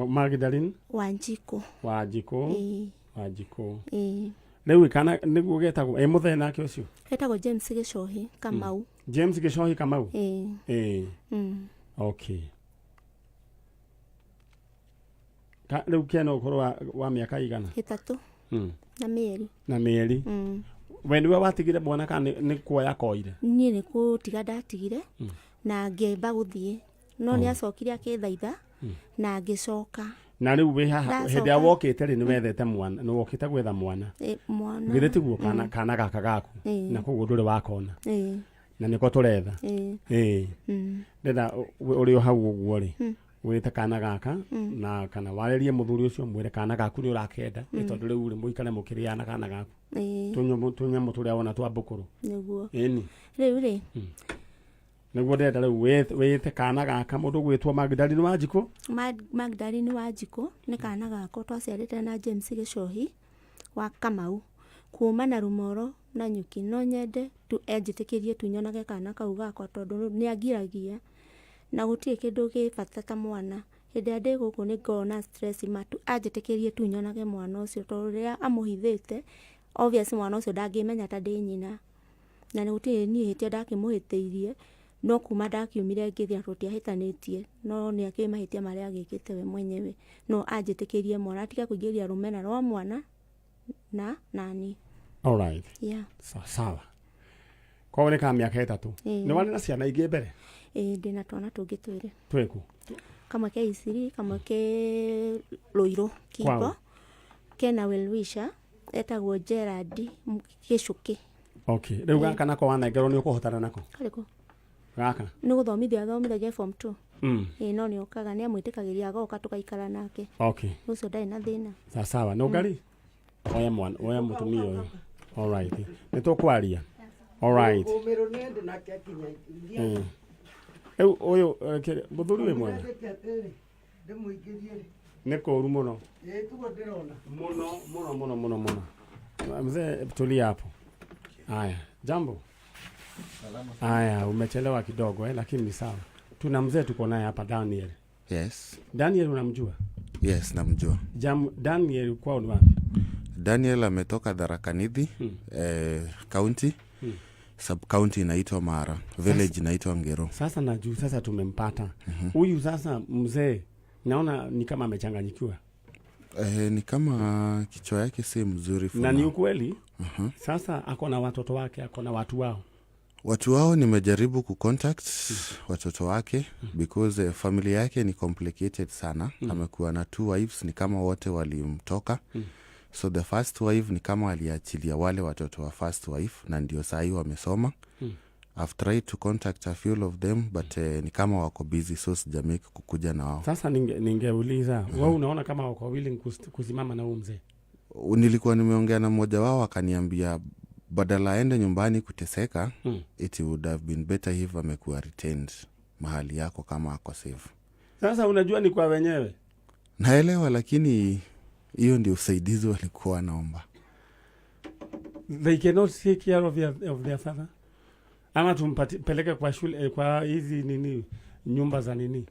Magdalene Wanjikũ. Wanjikũ. Ĩĩ. Wanjikũ. Ĩĩ. Rĩu kana nĩguo getagwo ĩ mũthee nake ũcio? Etagwo James Gĩcohi Kamau. James Gĩcohi Kamau. Ĩĩ. Ĩĩ. Okay. Ka, rĩu kena ũkũrũ wa mĩaka igana? 3. Na mĩeri. Na mĩeri. We nĩwe watigire mwana kana nĩ kuoya koire? Niĩ nĩ kũtiga ndatigire na ngĩamba gũthiĩ, no nĩ acokire akĩthaitha na ngĩcoka. Na rĩu wĩ haha Ndacoka. hĩndĩ ĩrĩa wokĩte rĩ, nĩ wethete mwana, nĩ wokĩte gwetha mwana? Ĩ, mwana. Githĩ tiguo? Kana gaka gaku? Na koguo ndũrĩ wakona? Ĩĩ. Na nĩko tũretha. Ĩĩ. Ĩĩ. Ndĩrenda ũrĩ o hau ũguo rĩ, wĩte kana gaka na kana warĩrie mũthuri ũcio, mwĩre kana gaku nĩ ũrakenda, nĩ tondũ rĩu rĩ, mũikare mũkĩrĩaga na kana gaku. Tũnyamũ tũrĩa wona twa mbũkũrũ. Nĩguo. Ĩni. Rĩu rĩ, Nĩguo ndĩrenda rĩu wĩte kana gaka mũndũ gwĩtwo Magdalene Wanjikũ. Magdalene Wanjikũ nĩ kana gakwa twaciarĩte na James Gĩcohi wa Kamau kuma na Rumoro na Nyuki. No nyende tu enjĩtĩkĩrie tu nyonage kana kau gakwa, tondũ nĩ angiragia na gũtirĩ kĩndũ gĩ bata ta mwana. Hĩndĩ ĩrĩa ndĩ gũkũ nĩ ngoragwo na stress matu. Anjĩtĩkĩrie tu nyonage mwana ũcio, tondũ rĩrĩa amũhithĩte, obvious mwana ũcio ndangĩmenya ta ndĩ nyina, na nĩ gũtirĩ niĩ hĩtia ndakĩmũhĩtĩirie, no kuma ndakiumire ngĩthiĩ na tũtiahĩtanĩtie, no nĩ akĩũĩ mahĩtia marĩa agĩkĩte we mwenyewe. No anjĩtĩkĩrie mwana atige kũingĩria rũmena rwa mwana na nani. Alright. Yeah. Sawa, koguo nĩ ka mĩaka 3. Ĩĩ. Nĩ warĩ na ciana ingĩ mbere? Ĩĩ, ndĩna twana tũngĩ twĩrĩ. Twĩkũ? Kamwe ke Isiri, kamwe ke Rũirũ Kimbo. Kwao? Kena well-wisher etagwo Gerard Gĩcũkĩ. Okay, rĩu gaka nako wanengerwo nĩ ũkũhotana nako? Karĩkũ? Gaka. Nĩ gũthomithia athomithagia form 2. Ĩĩ, no nĩ okaga, nĩ amwĩtĩkagĩria agoka tũgaikara nake. Ũcio ndarĩ na thĩna. Sawa sawa, no ngari oya mwana, oya mũtumia ũyũ. Alright, nĩ tũkwaria. Alright. Ũmĩrũ nĩ ndĩ nake akinya. Rĩu ũyũ mũthuri wĩ mwega? Atĩrĩ, ndĩmũingĩrie rĩ? Nĩ kũũru mũno. Ĩĩ, tiguo ndĩrona. Mũno mũno mũno mũno mũno. Mzee, tulia hapo. Haya, jambo. Haya, umechelewa kidogo eh, lakini ni sawa. Tuna mzee tuko naye hapa, Daniel. Yes. Daniel unamjua? Yes, namjua. Daniel kwao ni wapi? Daniel ametoka Tharaka Nithi county, sub county inaitwa Mara, village inaitwa Ngero. Sasa na juu sasa tumempata huyu sasa mzee, naona ni kama amechanganyikiwa. Ni kama kichwa yake si mzuri for Na ni now. ukweli. Sasa ako na watoto wake, ako na watu wao. Watu wao nimejaribu kucontact watoto wake because familia yake ni complicated sana. Amekuwa na two wives, ni kama wote walimtoka. So the first wife ni kama aliachilia wale watoto wa first wife na ndio sahii wamesoma. I've tried to contact a few of them but ni kama wako busy, so sijamake kukuja na wao. Sasa ningeuliza, wewe unaona kama wako willing kusimama na huyu mzee? Nilikuwa nimeongea na mmoja wao, akaniambia badala aende nyumbani kuteseka, it would have been better if amekuwa retained mahali yako kama ako safe. Sasa unajua ni kwa wenyewe. Naelewa, lakini hiyo ndio usaidizi walikuwa wanaomba. They cannot take care of their father, ama tumpeleke kwa shule, kwa hizi nini, nyumba za nini?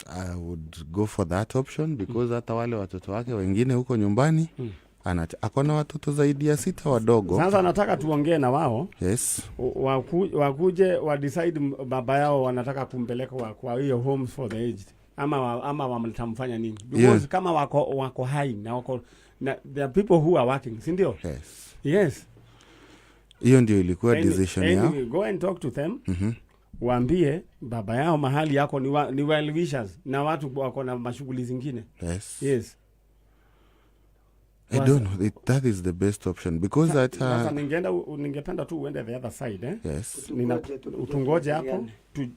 I would go for that option because hata wale watoto wake wengine huko nyumbani, akona watoto zaidi ya sita wadogo. Sasa nataka tuongee na wao. Yes. Wakuje wa decide baba yao wanataka kumpeleka kwa hiyo homes for the aged ama watamfanya nini, because kama wako hai na wako na there are people who are working, si ndio? Yes. Yes. Hiyo ndio ilikuwa decision yao. Anyway, go and talk to them. Waambie baba yao mahali yako ni well wishers na watu wako na mashughuli zingine. Yes. Yes. I don't know. That is the best option because Sasa hata ningependa tu uende the other side, eh? Yes. Utungoje hapo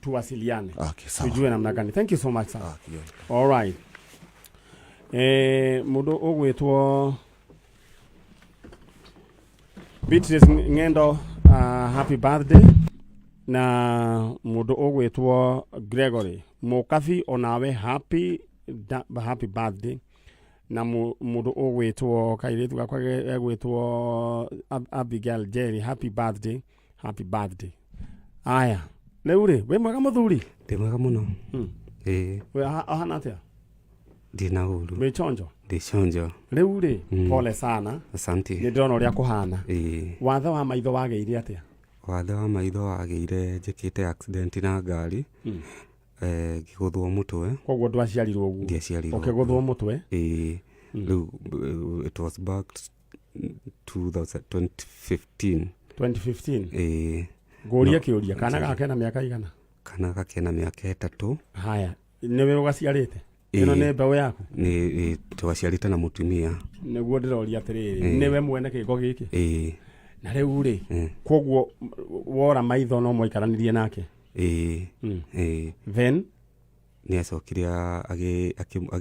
tuwasiliane. Okay, sawa. Tujue namna gani. Thank you so much, sir. Okay. All right. Mundu ugwitwo Beatrice Ng'endo, happy birthday, na mundu ugwitwo Gregory Mukabi, onawe happy birthday, na mundu ugwitwo kairitu gakwa gegwitwo Abigail Jerry, happy birthday, happy birthday. Aya. Rĩu rĩ, wĩ mwega mũthuri? Ndĩ mwega mũno. Ĩĩ. Wĩ ahana atĩa? Ndĩ na ũru. Wĩ chonjo? Ndĩ chonjo. Rĩu rĩ, pole sana. Asante. Nĩ ndĩrona ũrĩa kũhana. Ĩĩ. Wathe wa maitho wagĩire atĩa? Wathe wa maitho wagĩire njĩkĩte accident na ngari. Ngĩgũthwo mũtwe. Koguo ndwaciarirwo ũguo? Ndiaciarirwo. Ũkĩgũthwo mũtwe? Ĩĩ. Rĩu it was back 2015. 2015? Ĩĩ. Ngũrie kĩũria, kana gaka kena mĩaka igana? Kana gaka kena mĩaka 3. Haya, nĩwe ũgaciarĩte? Ĩno nĩ mbeũ yaku? Nĩ twaciarĩte na mũtumia. Nĩguo ndĩroria atĩrĩrĩ, nĩwe mwene kĩgo gĩkĩ? Ĩĩ. Na rĩu rĩ, koguo wora maitho no mwaikaranirie nake? Ĩĩ. Ĩĩ. Then? Nĩ acokire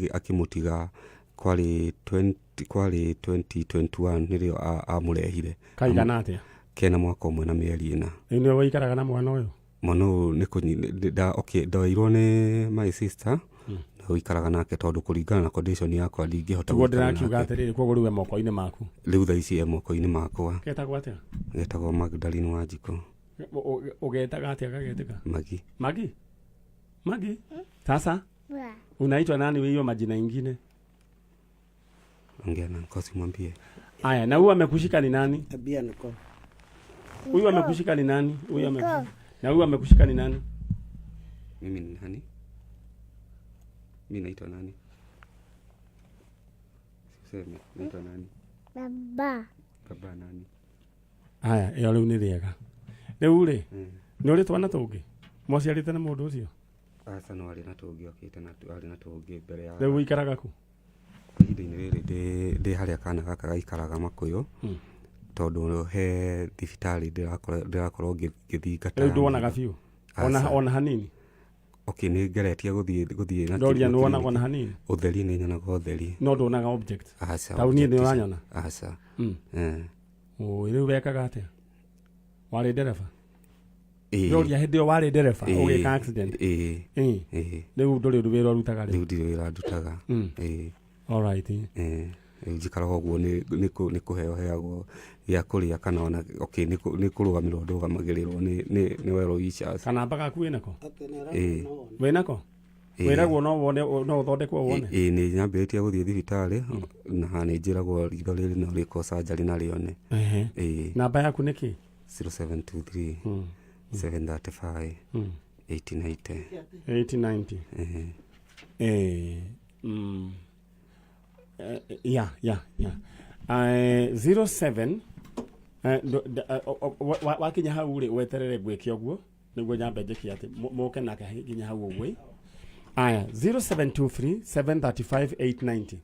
akĩmũtiga kwarĩ 20 kwarĩ 2021 nĩrĩo amũrehire. Kaigana atĩa? Kena mwaka ũmwe na mĩeri 4. Rĩu nĩwe ũikaraga na mwana ũyũ? Mwana ũyũ nĩ okay, ndoirwo nĩ my sister na ũikaraga nake tondũ kũringana na condition yakwa ndingĩhota Tiguo gũikara ndĩrakiuga nake. atĩrĩrĩ, koguo rĩu e moko-inĩ maku. Rĩu thaa ici e moko-inĩ makwa. Getagwo atĩa? Getagwo Magdalene Wanjikũ. Ũgetaga atĩa gagetĩka? Magi. Magi? Magi? Sasa? Unaitwa nani wewe hiyo majina ingine? Ongea na Nkosi mwambie. Aya, na huyu amekushika ni nani? Tabia niko. Huyu amekushika ni nani? Huyu amekushika. Na huyu amekushika ni nani? Mimi ni nani? Mimi naitwa nani? Siseme, naitwa nani? Baba. Baba nani? Aya, ĩyo rĩu nĩ rĩega. Rĩu rĩ, nĩ ũrĩ twana tũngĩ? Mwaciarĩte na mũndũ ũcio? Aca, no arĩ na tũngĩ okĩte na arĩ na tũngĩ mbere ya. Rĩu ũikaraga kũ? Ihinda-inĩ rĩrĩ ndĩ harĩa kana gaka gaikaraga Makũyũ. Tondũ he thibitarĩ ndĩrakorwo ngĩthingata. Rĩu nduonaga biũ? Ona hanini? Okay, nĩ ngeretie gũthiĩ na Ndoria clinic. nĩwonaga ona hanini? Ũtheri nĩ nyonaga ũtheri. No nduonaga object? Aca. Ta niĩ nĩ ũranyona? Aca. Oi, rĩu wekaga atĩa? Warĩ ndereba? Ĩĩ. Ndoria hĩndĩ ĩyo warĩ ndereba Ĩĩ. ũgĩka accident? Ĩĩ. Ĩĩ. Ĩĩ. Rĩu ndũrĩ ũndũ wĩra ũrutaga rĩu? Rĩu ndirĩ wĩra ndutaga. Ĩĩ. All right. Ĩĩ. Rĩu njikaraga ũguo nĩ kũheo heagwo gĩa kũrĩa kana ona okay nĩ kũrũgamĩrĩrwo ndũgamagĩrĩrwo nĩ well wishers. Kanamba gaku wĩnako? Ĩĩ. Wĩnako? Ĩĩ. Wĩragwo no wone no ũthondekwo wone? Ĩĩ nĩ nyambĩrĩtie gũthiĩ thibitarĩ na nĩ njĩragwo ritho rĩrĩ no rĩkwo surgery na rĩone. Ĩĩ. Namba yaku nĩ kĩ? 0723 735 890. 890. Ĩĩ. Yeah, yeah, yeah. 07 wakinya hau rĩ weterere ngwĩke ũguo nĩguo nyambe njĩke atĩ mũke nake nginya hau ũguo. Aya, 0723 735 890.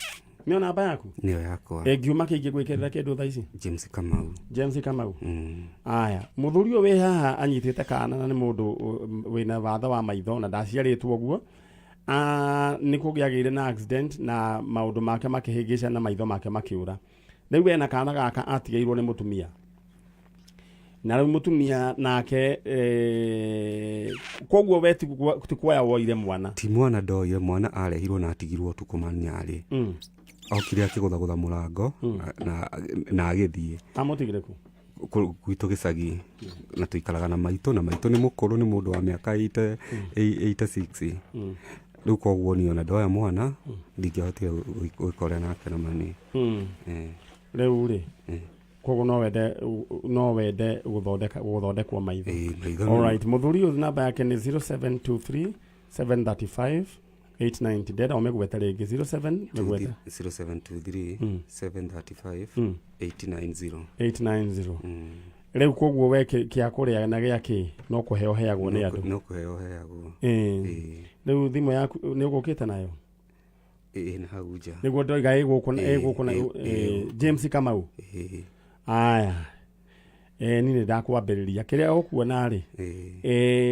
Nĩyo namba yaku? Nĩyo yakwa. Ĩngiuma kĩ ingĩgwĩkĩrĩra kĩndũ thaa ici? James Kamau. James Kamau. Aya, mũthuri ũyũ wĩ haha anyitĩte kana na nĩ mũndũ wĩna wathe wa maitho na ndaciarĩtwo ũguo. Nĩ kũgĩagĩire na accident na maũndũ make makĩhĩngĩca na maitho make makĩũra. Rĩu ena kana gaka atigĩirwo nĩ mũtumia. Na rĩu mũtumia nake koguo we ti kuoya woire mwana. Ti mwana ndoire, mwana arehirwo na atigirwo ũtukũ manyarĩ. Okire akĩgũthagũtha mũrango na agĩthiĩ. Amũtigire kũ? Gwitũ gĩcagi na tũikaraga na maitũ na maitũ nĩ mũkũrũ nĩ mũndũ wa mĩaka 86. Rĩu koguo niĩ ona ndoya mwana ndingĩahotire gwĩka ũrĩa nake na mani. Rĩu rĩ, koguo no wende gũthondekwo maitho. Maitho nĩ- All right, mũthuri ũyũ namba yake nĩ 0723 735 890. Ndĩrenda ũmĩgwete rĩngĩ. 07 mĩgwete. 0723 735 890. 890. Rĩu koguo we kĩa kũrĩa na gĩa kĩ no kũheo heagwo nĩ andũ. No kũheo heagwo. Ĩĩ. Rĩu thimũ yaku nĩ ũgũkĩte nayo? Ĩĩ, na hau nja. Nĩguo ndoiga ĩ gũkũ na Ĩĩ, ĩ gũkũ na ĩĩ, ĩ, James Kamau. Ĩĩ. Aya. Niĩ nĩ ndakwambĩrĩria kĩrĩa ũkuona rĩ,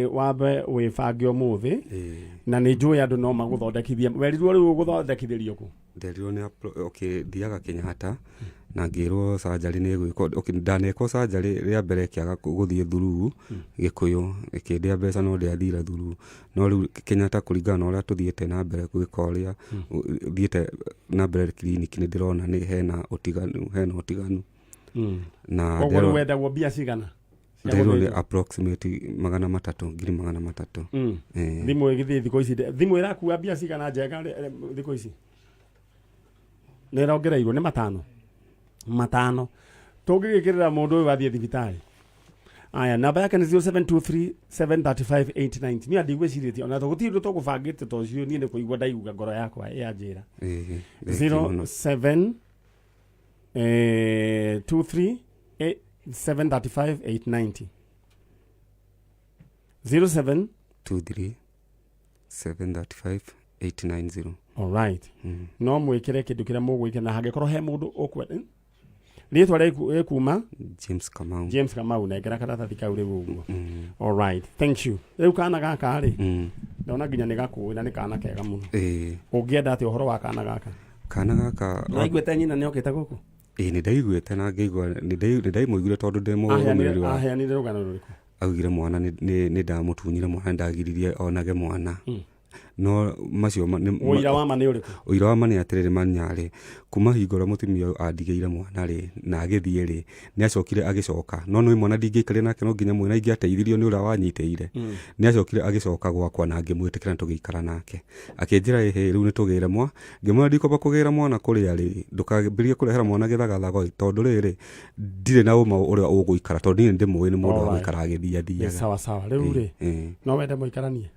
wambe wĩbange ũmũthĩ, na nĩ njũĩ andũ no magũthondekithie. Werirwo rĩu ũgũthondekithĩrio kũ? Nderirwo nĩ okay, thiaga Kenyatta na ngĩrwo surgery nĩ ĩgwĩkwo. Okay, ndanekwo surgery rĩa mbere ĩkĩaga gũthiĩ through Gĩkũyũ ĩkĩndĩa mbeca no ndĩathire through. No rĩu Kenyatta kũringana na ũrĩa tũthiĩte na mbere gwĩka ũrĩa thiĩte na mbere clinic nĩ ndĩrona nĩ hena ũtiganu, hena ũtiganu. Na Koguo rĩu ndĩrona wendagwo mbia cigana? Nderwo nĩ approximate 300, 300,000. Thimũ ĩgĩthiĩ thikũ ici, thimũ ĩrakua mbia cigana njega thikũ ici? Nĩ ĩrongereirwo nĩ matano matano. Tũngĩgĩkĩrĩra mũndũ ũyũ athiĩ thibitarĩ. Aya, namba yake nĩ 0723 735 890. Niĩ ndigwĩcirĩtie ona gũtirĩ ũndũ tũgũbangĩte ta ũcio, niĩ nĩ kũigua ndaigua ngoro yakwa yanjĩra. Ĩĩ, thengiũ mũno. 07 23 735 890, 07 23 735 890. Alright. No mwĩkĩre kĩndũ kĩrĩa mũgwĩkĩra, na hangĩkorwo he mũndũ ũkwenda rĩtwa rĩkuma James Kamau. James Kamau, nengera karatathi kau rĩu ũguo. Alright, thank you. Rĩu kana gaka rĩ, ndona nginya nĩ gakũĩ na nĩ kana kega mũno. Ũngĩenda atĩ ũhoro wa kana gaka? Kana gaka Nĩwaiguĩte nyina nĩ okĩte gũkũ? Ĩĩ, nĩ ndaiguĩte na ngĩigua nĩ ndaimũiguire tondũ ndĩ mũrũmĩrĩri wa Aheanire rũgano rũrĩkũ? Augire mwana nĩ ndamũtunyire mwana, ndagiririe onage mwana. No macio Ũira wa ma nĩ ũrĩkũ? Ũira wa ma nĩ atĩrĩrĩ, manyarĩ kuma hingo ũrĩa mũtumia ũyũ andigĩire mwana rĩ na agĩthiĩ rĩ, nĩ acokire agĩcoka, no nĩ mwana ndingĩaikarire nake, no nginya mwena ingĩateithirio nĩ ũrĩa wanyitĩire. Nĩ acokire agĩcoka gwakwa na ngĩmwĩtĩkĩra na tũgĩikara nake. Akĩnjĩra, ĩhĩ, rĩu nĩ tũgĩre mwa, ngĩmwĩra ndikwamba kũgĩra mwana kũrĩa rĩ, ndũkambĩrĩrie kũrehera mwana gĩthagathago ĩ, tondũ rĩrĩ ndirĩ na ũma ũrĩa ũgũikara, tondũ niĩ nĩ ndĩmũĩ nĩ mũndũ wa gũikara agĩthiathiaga. Sawa sawa. Rĩu rĩ, no wende mũikaranie?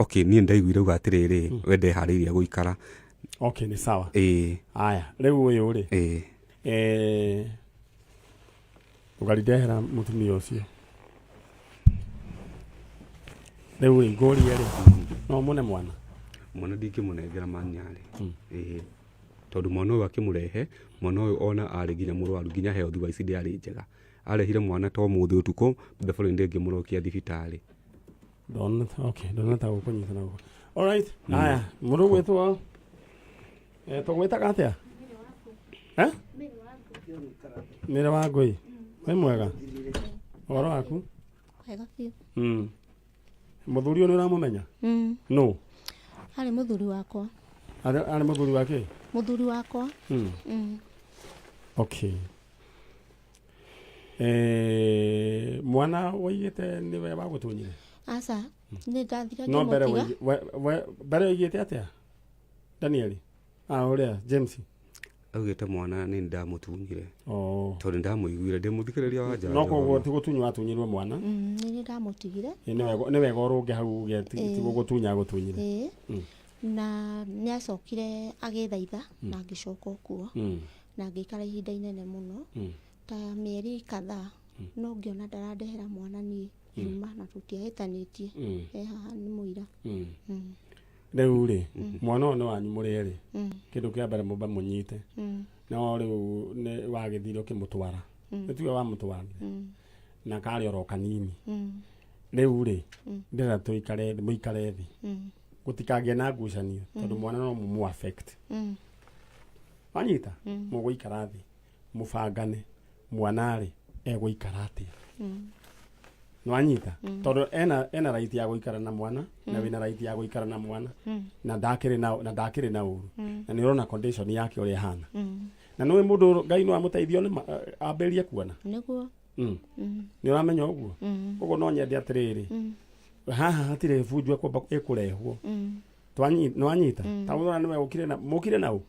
Okay, niĩ ndaiguire uga atĩrĩrĩ, we ndeharĩirie gũikara. Okay, nĩ sawa. Ĩĩ. Aya, rĩu ũyũ rĩ, ũgari ndehera mũtumia ũcio rĩu rĩ, ngũrie rĩ, no mũne mwana? Mwana ndingĩmũnengera manyarĩ. Ĩĩ, tondũ mwana ũyũ akĩmũrehe, mwana ũyũ ona arĩ nginya mũrwaru, nginya health wise ndĩarĩ njega. Arehire mwana ta ũmũthĩ ũtukũ, the following day ngĩmũrokia thibitarĩ. Ndona, okay, ndona ta gũkũnyita na gũkũ. Alright. Aya, mũndũ gwĩtwo tũgwĩtaga atĩa? Eh? Mĩrĩ wa ngũi. Wĩ mwega? Ũhoro waku? Wega biũ. Mũthuri ũyũ nĩ ũramũmenya? Mm. No. Arĩ mũthuri wakwa. Arĩ mũthuri wake? Mũthuri wakwa. Okay. Mwana woigĩte nĩwe wagũtunyire? Aca, nĩ ndathire No mbere ngĩmũtiga. Mbere oigĩte atĩa? Danieli? Ah, ũrĩa James. Augĩte mwana nĩ ndamũtunyire. Oh. Tondũ ndamũiguire ndĩ mũthikĩrĩria wa njanjo. No koguo ti gũtunywo atunyirwo mwana. Nĩ niĩ ndamũtigire. Ĩ, nĩ wega ũrũnge hau uge ti gũgũtunya agũtunyire. Ĩĩ. Na nĩ acokire agĩthaitha na ngĩcoka o kuo. Na ngĩikara ihinda inene mũno. Ta mĩeri kadhaa, no ngĩona ndarandehera mwana niĩ ngiuma na tũtiahĩtanĩtie. E haha nĩ mũira. Rĩu rĩ, mwana ũyũ nĩ wanyu mũrĩ erĩ. Kĩndũ kĩa mbere mũmbe mũnyite. No rĩu nĩ wagĩthire ũkĩmũtwara. Nĩ tuge wamũtwarire. Na karĩ oro kanini. Rĩu rĩ, ndĩrenda tũikare mũikare thĩ. Gũtikagĩe na ngucanio tondũ mwana no mũmũ affect. Wanyita? Mũgũikara thĩ mũbangane mwana rĩ egũikara atĩa. Nĩwanyita? Tondũ ena right ya gũikara na mwana na wĩna right ya gũikara na mwana na ndakĩrĩ na ũru na nĩ ũrona condition yake ũrĩa ĩhana. Na nĩũĩ mũndũ Ngai no amũteithie nĩ ambĩrĩrie kuona. Nĩguo. Nĩ ũramenya ũguo? Koguo no nyende atĩrĩrĩ, haha hatirĩ bunjo ĩkwamba ĩkũrehwo. Nĩwanyita? Ta ũrona nĩwe ũkire na mũkire na ũ?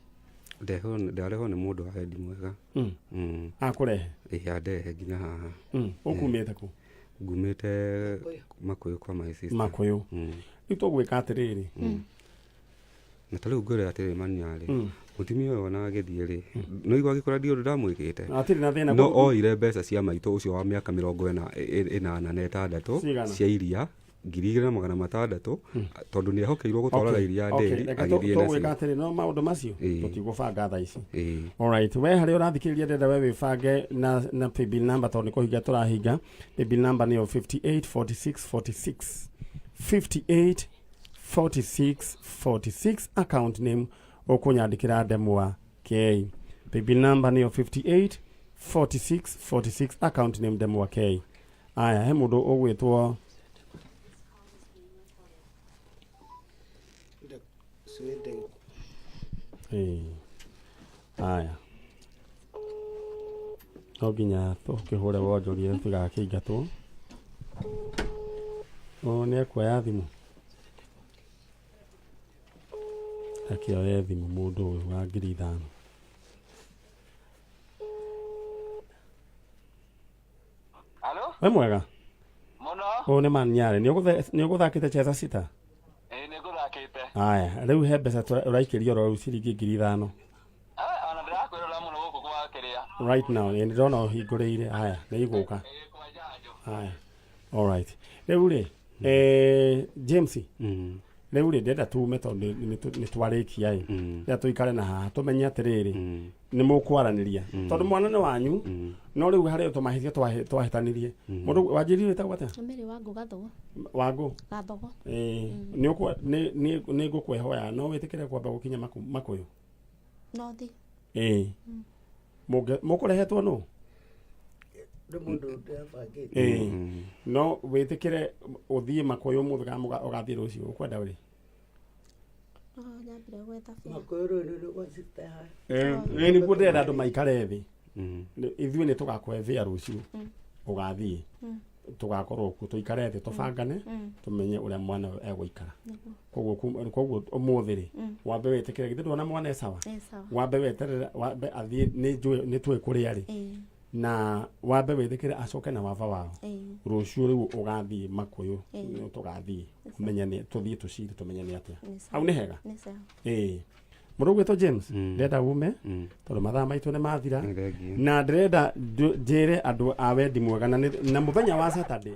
Ndarehwo nĩ mũndũ wa wendi mwega. Akũrehe? Ĩĩ, andehe nginya haha. Ũkumĩte kũ? Ngumĩte Makũyũ kwa my sister. Makũyũ. Rĩu tũgwĩka atĩrĩrĩ. Na ta rĩu ngwĩre atĩrĩ manyarĩ, mũtumia ũyũ ona agĩthiĩ rĩ, no igua agĩkora ndirĩ ũndũ ndamwĩkĩte. Hatirĩ na thĩna. No oire mbeca cia maitũ ũcio wa mĩaka 86 Cigana? cia iria 2600, tondũ nĩ ehokeirwo gũtwaraga iria ndĩri, Reke agĩthiĩ tũgwĩka nacio. atĩrĩ, no maũndũ macio tũtigũbanga thaa ici. Alright, we harĩa ũrathikĩrĩria ndĩrenda we wĩbange na paybill number tondũ nĩ kũhinga tũrahinga. Paybill number nĩyo 584646, 58 46 46, account name ũkũnyandĩkĩra Ndemwa K. Paybill number nĩyo 58 46 46, account name Ndemwa K. Aya, he mũndũ ũgwĩtwo Ĩĩ. Aya. No nginya tũkĩhũre wonjoria tũtigakĩingatwo. Ũyũ nĩ ekuoya thimũ, akĩoye thimũ mũndũ ũyũ wa 5,000. Wĩ mwega ũyũ nĩ Manyare, nĩ ũgũthakĩte Cheza Sita? Ĩĩ, nĩ ngũthakĩte. Aya, rĩu he mbeca ũraikĩrio oro rĩu, ciringi 5,000. Ona ndĩrakwĩrora mũno gũkũ kwa kĩrĩa. Right now nĩ ndĩrona ũhingũrĩire. Haya, nĩ igũka. Haya, alright. Rĩu rĩ, James, rĩu rĩ, ndĩrenda tume tondũ nĩ twarĩkia ĩ. Ndĩrenda tũikare na haha tũmenye atĩrĩrĩ, nĩ mũkwaranĩria tondũ mwana nĩ wanyu, no rĩu harĩ tũmahĩtia twahĩtanirie. Mũndũ wanjĩrire wĩtagwo atĩa? Mĩrĩ Wangũ Gathogo. Wangũ. Gathogo. Nĩ ngũkwehoya no wĩtĩkĩre kwamba gũkinya Makũyũ? No thi. Ĩĩ. Mũkũrehetwo nũ? Nĩ mũndũ ndĩrabangĩte. Ĩĩ, no wĩtĩkĩre ũthiĩ Makũyũ ũmũthĩ kana ũgathiĩ rũciũ, ũkwenda rĩ? No nyambire gwetha bĩa. Makũyũ rũĩ nĩ gwa sister haha. Ĩĩ, nĩguo ndĩrenda andũ maikare thĩ. Ithuĩ nĩ tũgakũhe bĩa rũciũ ũgathiĩ. Tũgakorwo kuo, tũikare thĩ, tũbangane, tũmenye ũrĩa mwana ũyũ egũikara. Koguo ũmũthĩ rĩ, wambe wĩtĩkĩre, githĩ ndwona mwana e sawa? E sawa. Wambe weterere, wambe athiĩ, nĩ njũĩ nĩ tũĩ kũrĩa rĩ, na wambe wĩtĩkĩre acoke na waba wao. Rũciũ rĩu ũgathiĩ Makũyũ, nĩ tũgathiĩ ũmenye nĩ tũthiĩ tũcire tũmenye nĩ atĩa. Nĩ sawa. Hau nĩ hega. Nĩ sawa. Ĩĩ, mũndũ ũgwĩtwo James, ndĩrenda ume tondũ mathaa maitũ nĩ mathira, Nĩ thengiũ. na ndĩrenda njĩre andũ a wendi mwega na mũthenya wa Saturday.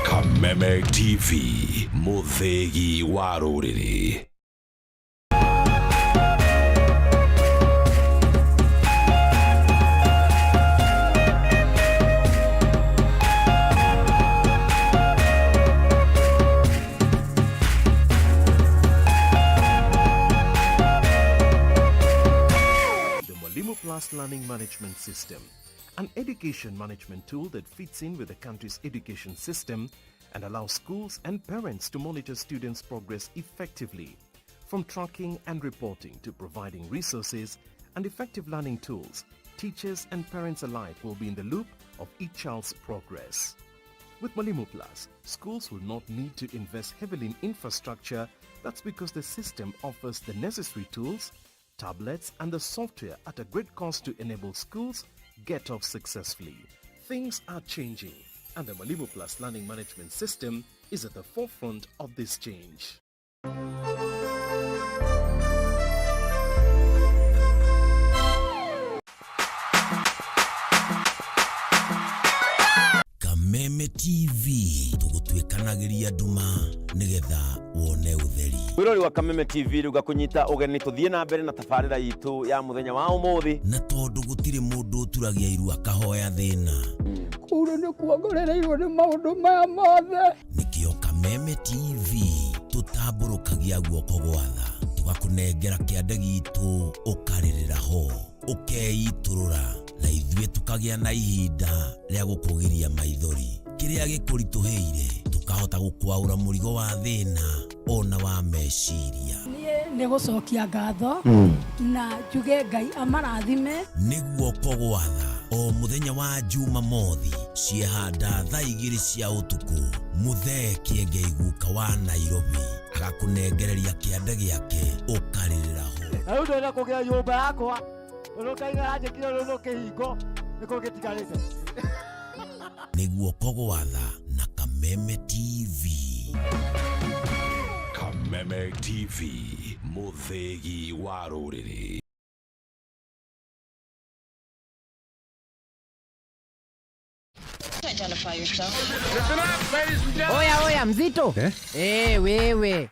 Kameme TV, mũthĩgi wa rũrĩrĩ. The Mwalimu Plus Learning Management System, an education management tool that fits in with the country's education system and allows schools and parents to monitor students' progress effectively. From tracking and reporting to providing resources and effective learning tools, teachers and parents alike will be in the loop of each child's progress. With Mwalimu Plus, schools will not need to invest heavily in infrastructure. That's because the system offers the necessary tools, tablets and the software at a great cost to enable schools get off successfully. Things are changing, and the Mwalimu Plus Learning Management System is at the forefront of this change. Kameme TV, tũgũtuĩkanagĩria nduma nĩgetha wone ũtheri. Mwĩrori wa Kameme TV, rĩu ngakũnyita ũgeni tũthiĩ na mbere na tabarĩra itũ ya mũthenya wa ũmũthĩ. Na tondũ gũtirĩ mũndũ ũturagia iru akahoya thĩna, Kũu nĩ kuongorereirwo nĩ maũndũ maya mothe. Nĩkĩo Kameme TV tũtambũrũkagia guoko gwatha, tũgakũnengera kĩande gitũ, ũkarĩrĩra ho, ũkeitũrũra, na ithuĩ tũkagĩa na ihinda rĩa gũkũgiria maithori. Kĩrĩa gĩkũritũhĩire tũkahota gũkwaũra mũrigo wa thĩna ona wa meciria. Niĩ nĩ gũcokia ngatho na njuge Ngai amarathime. Nĩ guoko gwatha, o mũthenya wa Jumamothi ciehanda thaa 2 cia ũtukũ, mũthee Kĩengei guka wa Nairobi agakũnengereria kĩande gĩake, ũkarĩrĩra ho. Na rĩu ndĩrenda kũgĩa nyũmba yakwa, tondũ Ngai nĩaranjĩkire rũrũ kĩhingo nĩkĩo gĩtigarĩte. Nĩ guoko gwatha na Kameme TV. Kameme TV, mũthĩgi wa rũrĩrĩ. Identify yourself. Oya, oya, mzito. Eh? Eh, wewe.